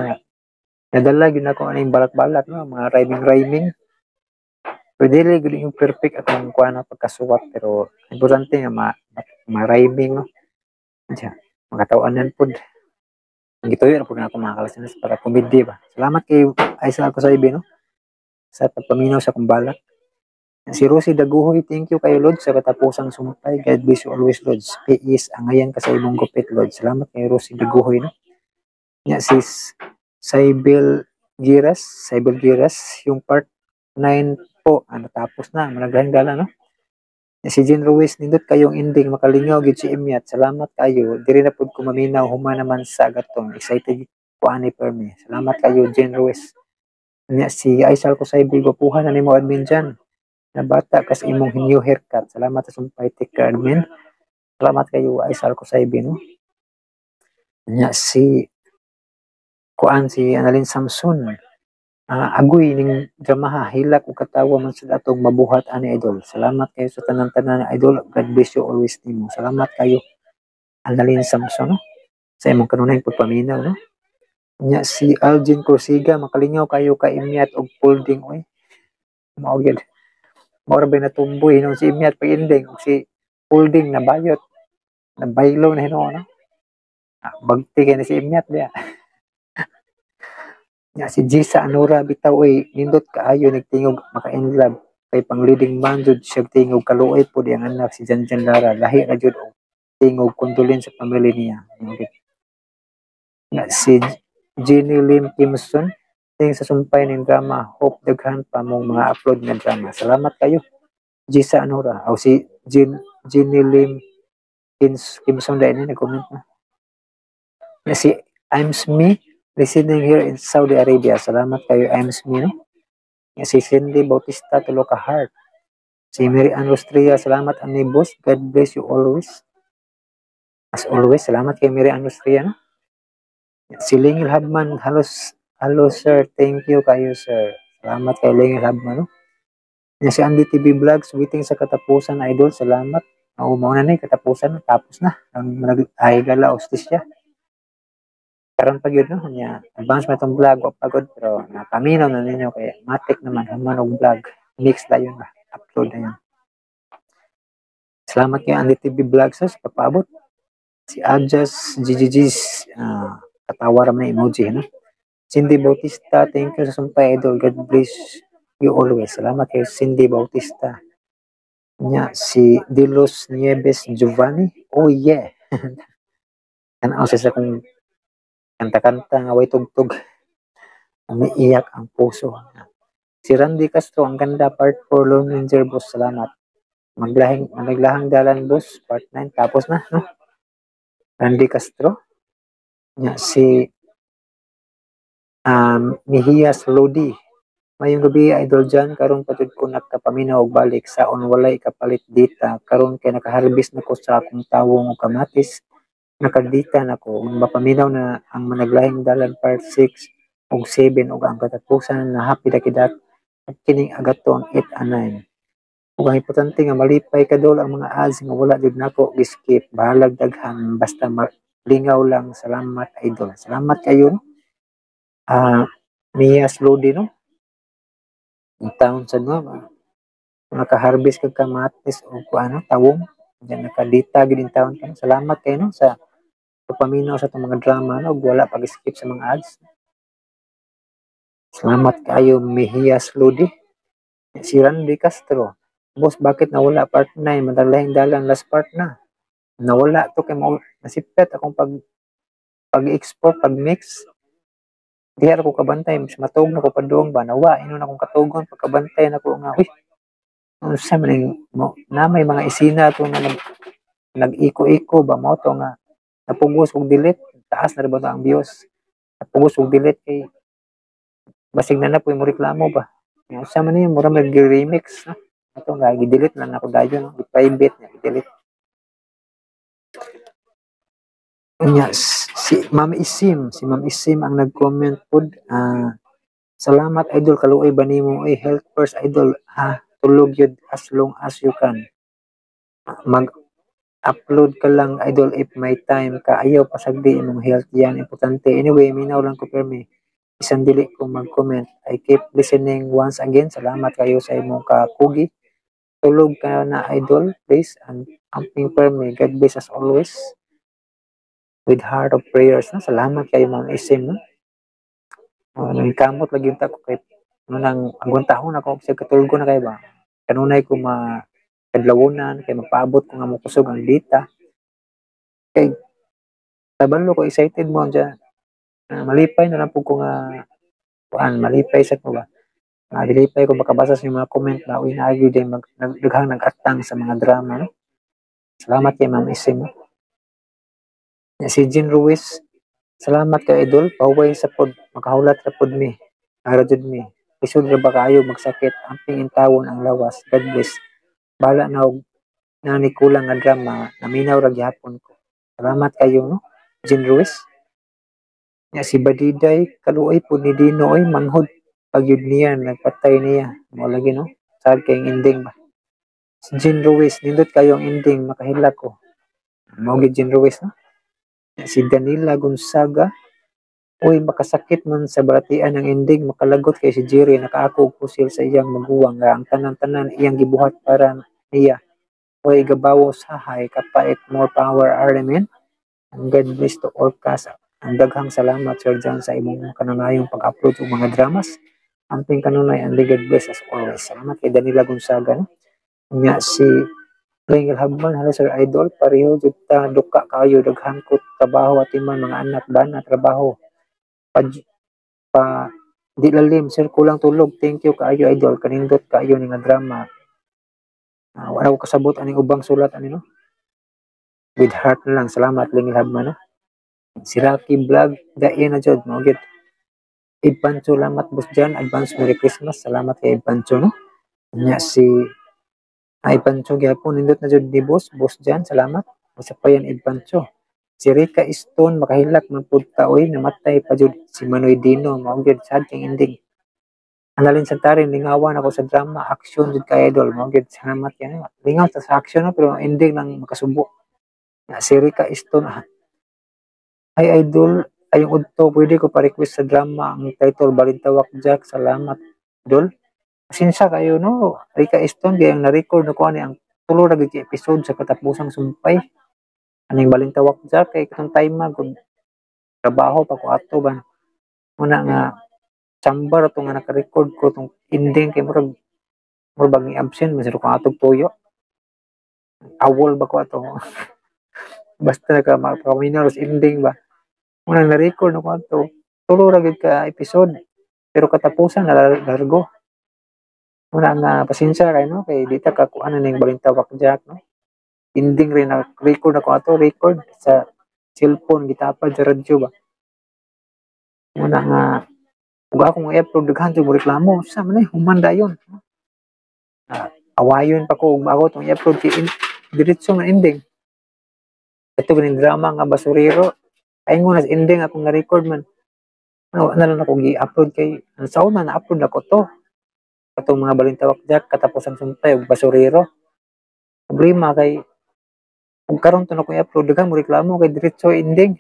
nadala gyud nako aning balak-balak, no, mga rhyming-rhyming. Pero dili gyud yung perfect akong kuan na pagkasuwat, pero importante nga ma-rhyming, no. Diya, makatawanan pud. Ang gituyo na pud na ako, mga kalisteners, para komedya ba. Salamat kay Aisa ako sa ibi, no, sa pagpaminaw sa akong balak. Si Rosie Daguhoy, thank you kayo, Lods, sa katapusang sumpay. God bless you always, Lods. PS, angayan ka sa imong gupit, Lods. Salamat kay Rosie Daguhoy, no. Nya si Cybel Giras, Cybel Giras, yung part 9 po, ano, tapos na, managlahing dala, no. Nya si Jean Ruiz, nindot kayong ending, makalingaw gid si Imyat. Salamat kayo. Diri na pud ko maminaw, human naman sa gatong. Excited ko ani permi. Salamat kayo, Jean Ruiz. Nya si Aisal Kusaybi, gwapuhan na nimo, admin dyan. Nabata kas imong new haircut. Salamat sa sumpay, take care, admin. Salamat kayo, Aisal Kusaybi, no. Nya si kuan si Annalyn Samson. Agoy ning dramaha, hilak ug katawa man sa atong mabuhat ani, idol. Salamat kayo sa tanan-tanan, idol. God bless you always nimo. Salamat kayo, Annalyn Samson, no? Sa imong kanunayng pagpaminaw, no. Nya si Algin Corsiga, makalingaw kayo ka Imyat og folding oy. Mao gyud. Mao ra bay natumboy no si Imyat pag ending ug si folding na bayot. Nabaylo na hinuon, no. Bagti kay na si Imyat diya. Nya si Gisa Anura bitaw oy, nindot kaayo nagtingog, maka-in love kay pang leading man jud siya tingog, kaluoy pud ang anak si Janjan Lara, lahi ra jud og tingog, condolence sa family niya. Okay. Nya si Jenny Lim Kimson, ting sa sumpay ning drama, hope daghan pa mong mga upload nga drama. Salamat kayo, Gisa Anura. Aw si Jenny Lim Kimson dahil ni nag-comment na. Nya si I'm Sme, listening here in Saudi Arabia. Salamat kayo, I'm Sme, no? Nya si Cindy Bautista, tulo ka heart. Si Mary Ann Rostria, salamat ani boss. God bless you always. As always, salamat kay Mary Ann Rostria, no? Si Lingil Habman, hello, hello sir, thank you kayo, sir. Salamat kay Lingil Habman, no? Nya si Andy TV Vlogs, waiting sa katapusan, idol, salamat. Oo, mauna na katapusan, tapos na. Ang nag ay gala siya. Karon pa gyud, no, nya advance man itong vlog, wa pagod pero napaminaw na ninyo kay matik naman human og vlog. Mix na yun ba? Upload na yun. Salamat kay Andy TV Vlogs sa pagpaabot. Si Adjas GGG, katawa ra man na emoji, no? Cindy Bautista, thank you sa sumpay, idol. God bless you always. Salamat kay Cindy Bautista. Nya si Dilos Nieves Giovanni. Oh yeah. Tanaw siya sa kung kanta-kanta nga way tugtog. Umiiyak ang puso. Si Randy Castro, ang ganda part 4 Lone Ranger boss, salamat. Maglahing maglahang dalan boss, part 9 tapos na, no? Randy Castro. Nya si Mihias Lodi. Mayong gabi, Idol Jan, karon pa jud ko nakapaminaw og balik saon walay kapalit dita karon kay nakaharvest na ko sa akong tawong og kamatis, nakadita na ko. Mapaminaw na ang Managlahing Dalan part 6 ug 7 ug ang katapusan na happy dakidat ug kining agaton 8 and 9. Ug ang importante nga malipay ka dol ang mga ads nga wala jud nako gi-skip, bahalag daghan basta lingaw lang. Salamat, idol. Salamat kayo, no? Mia Slody, no? Ang taon sa, no, naka-harvest kag kamatis o kung ano, tawong diyan, nakadita gid in taon ka. Salamat kayo, no, sa pagpaminaw sa atong mga drama, no, ug wala pag-skip sa mga ads. Salamat kayo, Mejia Slody. Si Randy Castro, "Boss, bakit nawala part 9 Managlahing Dalan last part na?" Nawala to kay mao nasipet akong pag-export, pag-mix. Diha ra ko kabantay, mas matug na ko padung ba, nawa inon akong katugon pagkabantay nako nga, uy, unsa man ning mo na may mga isina to nga nag-iko-iko ba. Mao to nga napugos og delete. Taas na ra ba to ang views? Napugos og delete kay basig na na po mo reklamo ba. Unsa man ni, mura mag remix, no? Ato nga gi-delete lang nako dayon, no? Gi-private niya, gi-delete. Unya si Ma'am Isim ang nag-comment pod. "Salamat, idol, kaluoy ba nimo oy? Health first, idol, ha. Tulog yun as long as you can. Mag upload ka lang, idol, if may time ka. Ayaw pasagdi imong health, yan importante. Anyway, minaw lang ko permi isan dili ko mag-comment. I keep listening. Once again, salamat kayo sa imong kakugi. Tulog ka na, idol, please, and amping permi. God bless us always. With heart of prayers," no? Salamat kayo, Ma'am Isim, no? Kamot lagi unta ko kay ano nang ang tahon ako sa katulgo na kay ba. Kanunay ko ma kadlawunan kay magpaabot ko nga mokusog ang data. Kay kabalo ko excited mo dyan. Malipay na lang po ko nga kuan, malipay sa ko ba. Dilipay ko makabasa sa inyong mga comment na uy, naagi din mag daghang nag-atang sa mga drama, no? Salamat kay Ma'am Isim, no? Si Jean Ruiz, "Salamat kay idol, pahuway sa pod, makahulat ra pod mi. Ara jud mi. Lisod ra ba kaayo magsakit, amping intawon ang lawas. God bless. Bahala na og nani kulang nga drama, naminaw ra gihapon ko." Salamat kayo, no? Jean Ruiz. Ya, si Badiday, "Kaluoy po ni Dino oy, manghod pagyud niya nagpatay niya." Mo lagi, no? Sad kay ending ba. Si Jean Ruiz, "Nindot kayo ang ending, makahilak ko." Mao gid, Jean Ruiz, no? Si Danila Gonzaga, "Uy, makasakit man sa balatian ang ending, makalagot kay si Jerry, nakaako og pusil sa iyang maguwang nga ang tanan-tanan iyang gibuhat para niya. Uy, igabawo sahay, kapait. More power, RMN. And God bless to all cast. Ang daghang salamat, Sir John, sa imong kanunayong pag-upload og mga dramas. Amping kanunay and God bless us always." Salamat kay Danila Gonzaga, no? Nya si Ringel Habman, "Hello, sir idol, pareho jud ta duka kaayo, daghan ko trabaho at iman mga anak bana trabaho. Pa di lalim sir, kulang tulog. Thank you kaayo, idol, kanindot kaayo ni nga drama." Wala ko kasabot aning ubang sulat ani, no. With heart na lang. Salamat, Lingil Habman, no. Si Rocky Vlog, dayon na jud mo gid. Ipancho, "Salamat, boss Jan, advance Merry Christmas." Salamat kay Ipancho, no. Nya si ay Pancho gyapon, "Nindot na jud ni boss, boss Jan, salamat." Usa pa yan, Ipancho. Si Rica Stone, "Makahilak man pud ta oy, namatay pa jud si Manoy Dino." Mao gyud, sad kay ending. Analin Santarin, "Lingawan ako sa drama, action jud kay idol." Mao gyud, salamat yan. Lingaw ta sa action, no, pero ending lang makasubo. Si Rica Stone, "Ay idol, ayong udto, pwede ko pa-request sa drama ang title Balintawak Jack. Salamat, idol." Pasensya kayo, no. Rica Stone, kaya ang na-record na ko ani ang tulo ra gyud episode sa katapusang sumpay. Aning Balintawak Jack kay katong time ma kung trabaho pa ko ato ba. Muna nga chamber to nga naka-record ko tong ending kay murag bag ni absent man ko atog tuyo. Awol ba ko ato? Basta naka makaminaw sa ending ba. Muna na-record na ko ato. Tulo ra gyud ka episode. Pero katapusan na largo. Muna nga pasensya kay, no, kay di ta kakuan na ning Balintawak Jack, no. Ending rin na record na ko ato, record sa cellphone gitapad sa radyo ba. Muna nga Ug akong i-upload, daghan jud mo reklamo sa man, eh, human dayon. Awayon pa ko ug ako tong i-upload kay diretso man ending. Ito ganing drama nga Basurero, ay na ending akong na-record man. Ano na lang ako gi-upload kay ang sa una na-upload ako to. Katong mga Balintawak Jack, Katapusang Sumpay ug Basurero. Problema kay kung karon to na ko i-upload, daghan mo reklamo kay diretso ending.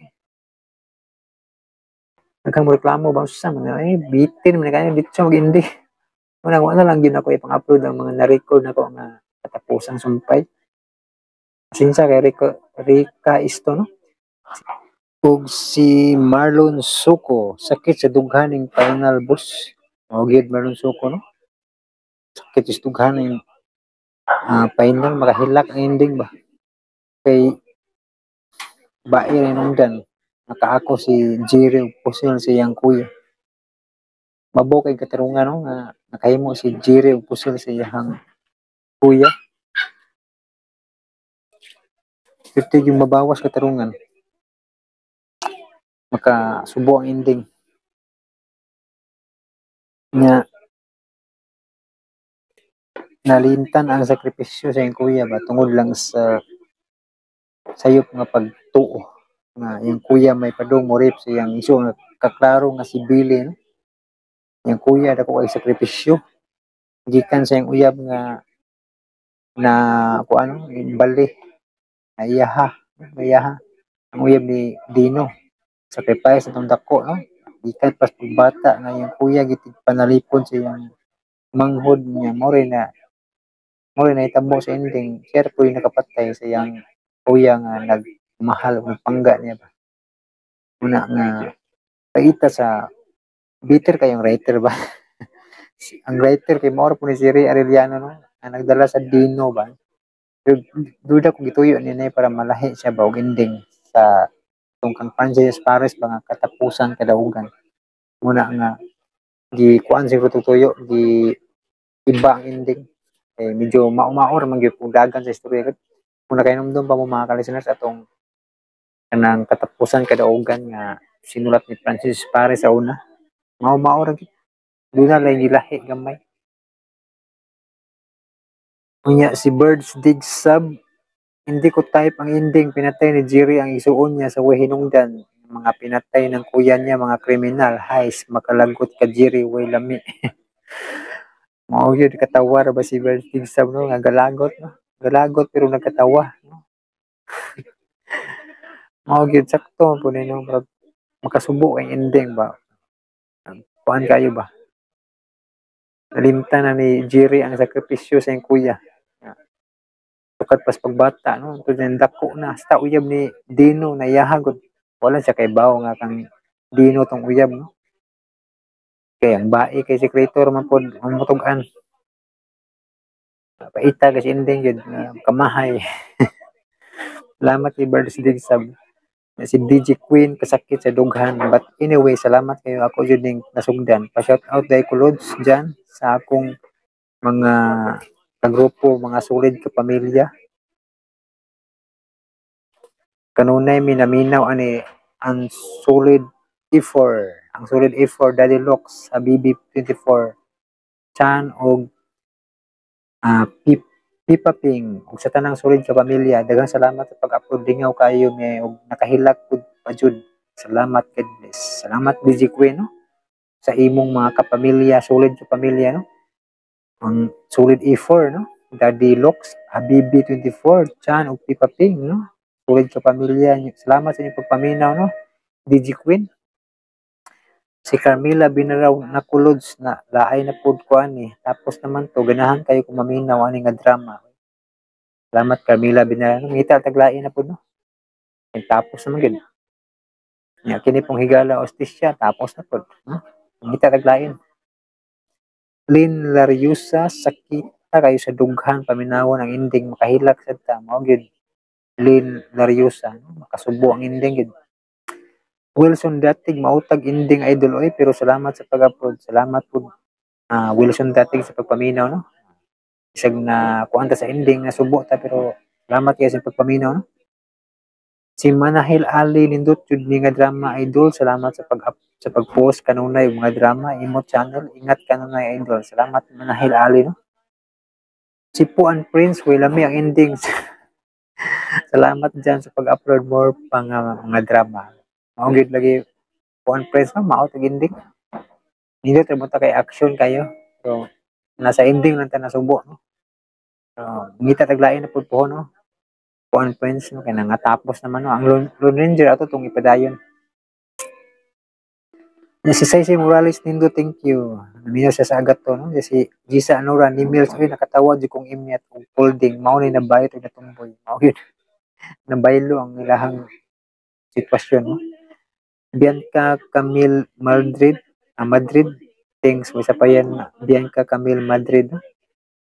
Daghan mo reklamo ba sa mga eh bitin man kayo diretso mag-ending. Wala wala lang gyud ako ipang-upload ang mga na-record nako nga Katapusang Sumpay. Pasensya kay Rico, Rica isto, no? Ug si Marlon Suko, sakit sa dughaning final boss. Mao gyud Marlon Suko, no? Sakit sa dughaning final, makahilak ang ending ba. Kay bae rin nungdan nakaako si Jerry og pusil sa iyang kuya. Mabo kay katarungan, no, nga nakahimo si Jerry og pusil sa iyang kuya. Pwede yung mabawas katarungan. Makasubo ang ending. Nga nalintan ang sakripisyo sa iyang kuya ba tungod lang sa sayop nga pagtuo nga iyang kuya may padung mo rape sa iyang iso nga kaklaro nga si Billy, no? Iyang kuya dako kay sakripisyo gikan sa iyang uyab nga na kuano bali na iyaha ang uyab ni Dino, sacrifice atong dako, no? Gikan pas pagbata nga iyang kuya gitig panalipon sa iyang manghod niya, mo rin na itabo sa ending siya po yung nakapatay sa iyang kuya nga nagmahal og pangga niya ba. Una nga paita sa bitter kayong writer ba. Ang writer kay mao po ni si Ray Arellano, no, ang nagdala sa Dino ba. Pero duda kung gituyo niya para malahi siya ba og ending sa tong kang Francis Pares ba nga Katapusan Kadaugan. Muna nga gi kuan siguro tutuyo gi iba ang ending. Eh, medyo mao-mao ra man gyud kung dagan sa istorya. Kung nakainomdom pa mo mga ka-listeners atong kanang Katapusan Kadaugan nga sinulat ni Francis Pares sa una, mao-mao ra gyud. Duna lang gilahi gamay. Unya si Birds Dig Sub, hindi ko type ang ending, pinatay ni Jerry ang isuon niya sa hinungdan. Mga pinatay ng kuya niya, mga kriminal, heist, makalagot ka Jerry, way lami. Mao gyud katawa ra ba si Birds Dig Sub, no, nga galagot, no? Galagot pero nagkatawa, no? Mao gyud sakto po ni, no, makasubo ang ending ba. Kuan kayo ba? Nalimtan na ni Jerry ang sakripisyo sa iyang kuya. Tukat pas pagbata, no? Ito din dako na. Hasta uyab ni Dino na iyahagod. Wala siya kay bawo nga kang Dino tong uyab, no? Kaya ang bae kay sekretor man pod ang mutugan. Paita kasi ending yun, kamahay. Salamat kay Birds Dig Sub. Si DJ Queen kasakit sa dughan. But anyway, salamat kayo. Ako yun ning nasugdan. Pa-shout out dahil ko Lods dyan sa akong mga kagrupo, mga solid kapamilya. Kanunay minaminaw ani ang solid E4. Ang solid E4 Daddy Locks sa BB24 Chan og Pipa Ping og sa tanang solid kapamilya. Daghang salamat sa pag-upload, dingaw kayo mi og nakahilak pud pa jud. Salamat, God bless. Salamat DJ Queen, no? Sa imong mga kapamilya, solid kapamilya, no? Ang solid E4, no? Daddy Locks, Habibi 24, Chan ug Pipa Ping, no? Solid kapamilya. Salamat sa inyong pagpaminaw, no? DJ Queen. Si Carmela Binaraw nakulods na laay na pud ko ani. Tapos naman to, ganahan kayo kung maminaw ani nga drama. Salamat Carmela Binaraw. Ngita taglain na pud, no? And tapos naman gid. Nya kini pong Higala Ostisya tapos na pud, no? Ngita taglain. Lynn Lariusa, sakita kayo sa dughan paminawon ang ending, makahilak sad ta mao gyud. Lynn Lariusa, no? Makasubo ang ending gyud. Wilson Datig, mautag ending idol oy, pero salamat sa pag-upload. Salamat pud Wilson Datig sa pagpaminaw, no? Isag na kuan ta sa ending na subo ta, pero salamat kayo sa pagpaminaw, no? Si Manahil Ali, nindot jud ni nga drama idol. Salamat sa Sa pag-post kanunay og mga drama imo channel. Ingat kanunay, idol. Salamat, Manahil Ali, no. Si Puan Prince, way lami ang endings. Salamat dyan sa pag-upload more pang mga drama. Mao gyud lagi, Puan Prince, no, mao tag ending. Nindot ra ta kay action kayo. So nasa ending lang ta nasubo, no. So ngita taglain na pud po, no. Puan Prince, no, kay nangatapos naman, no. Ang Lone Ranger ato tong ipadayon. Na si Saysay Morales nindo, thank you. Naminaw siya sa agat to, no. Si Gisa Anora ni Mills, oy, nakatawa jud kong imyat og folding mao ni nabayot og natumboy. Mao gyud. Nabaylo ang ilahang sitwasyon, no. Bianca Camille Madrid, Madrid, thanks mo sa payan, Bianca Camille Madrid, no?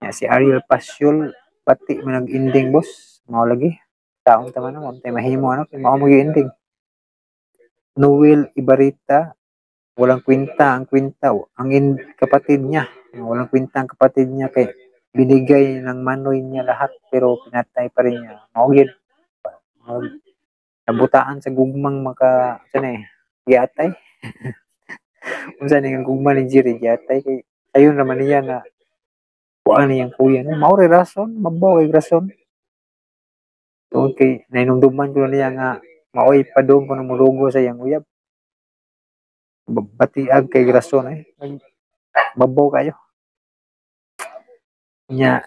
Ya, si Ariel Pasiol, pati man nag-ending, boss. Mao lagi. Taong tama, no, tay mahimo ano kay mao mo ending. Noel Ibarita, walang kwenta ang kwenta ang kapatid niya. Walang kwenta ang kapatid niya kay binigay ng manoy niya lahat pero pinatay pa rin niya. Mao gyud. Nabutaan sa gugmang maka sana eh giatay. Unsa ni ang gugma ni Jerry giatay kay ayon naman niya nga kuan niyang kuya, no. Mao ray rason, mabaw kay rason. Tungod kay nainumduman ko na niya nga maoy padung ko mulugo sa iyang uyab. Batiag kay rason eh. Mabaw kayo. Nya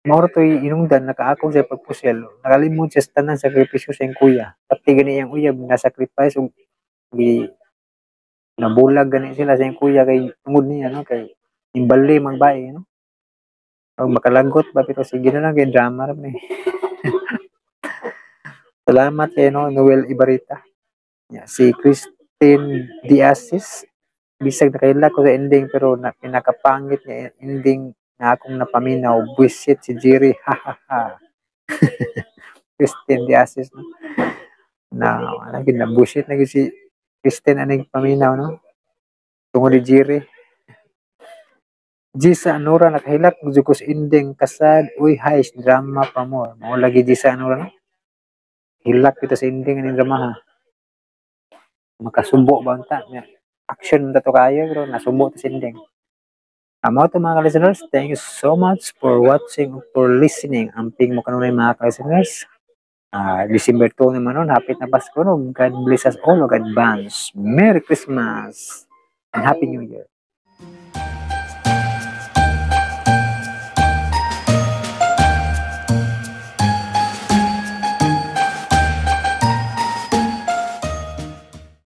mao ra to'y inungdan nakaakong sa pagpusel. Nakalimot siya sa tanan sakripisyo sa iyang kuya. Pati gani iyang uyab na sacrifice ug gi nabulag gani sila sa iyang kuya kay tungod niya, no, kay imbali man bae, no. Og makalagot ba, pero sige na lang kay drama ra man eh. Salamat kay, no, Noel Ibarita. Ya, si Christine Diasis, bisag nakaila ko sa ending pero na, pinakapangit nga ending na akong napaminaw, buisit si Jerry, ha ha ha. Christine Diasis, no. Na wala gyud na buisit na gyud si Christine aning paminaw, no. Tungod ni Jerry. Gisa Anora, nakahilak jud ko sa ending, kasad uy heist drama pa mo. Mao lagi, Gisa Anora, no. Hilak kita sa ending aning drama ha. Makasubo ba unta? Action ta to kayo pero nasubo ta sa ending. Amo to, mga listeners, thank you so much for watching, for listening. Amping mo kanunay, mga listeners. December 2 naman nun, hapit na Pasko, no. God bless us all, ug advance. Merry Christmas and Happy New Year.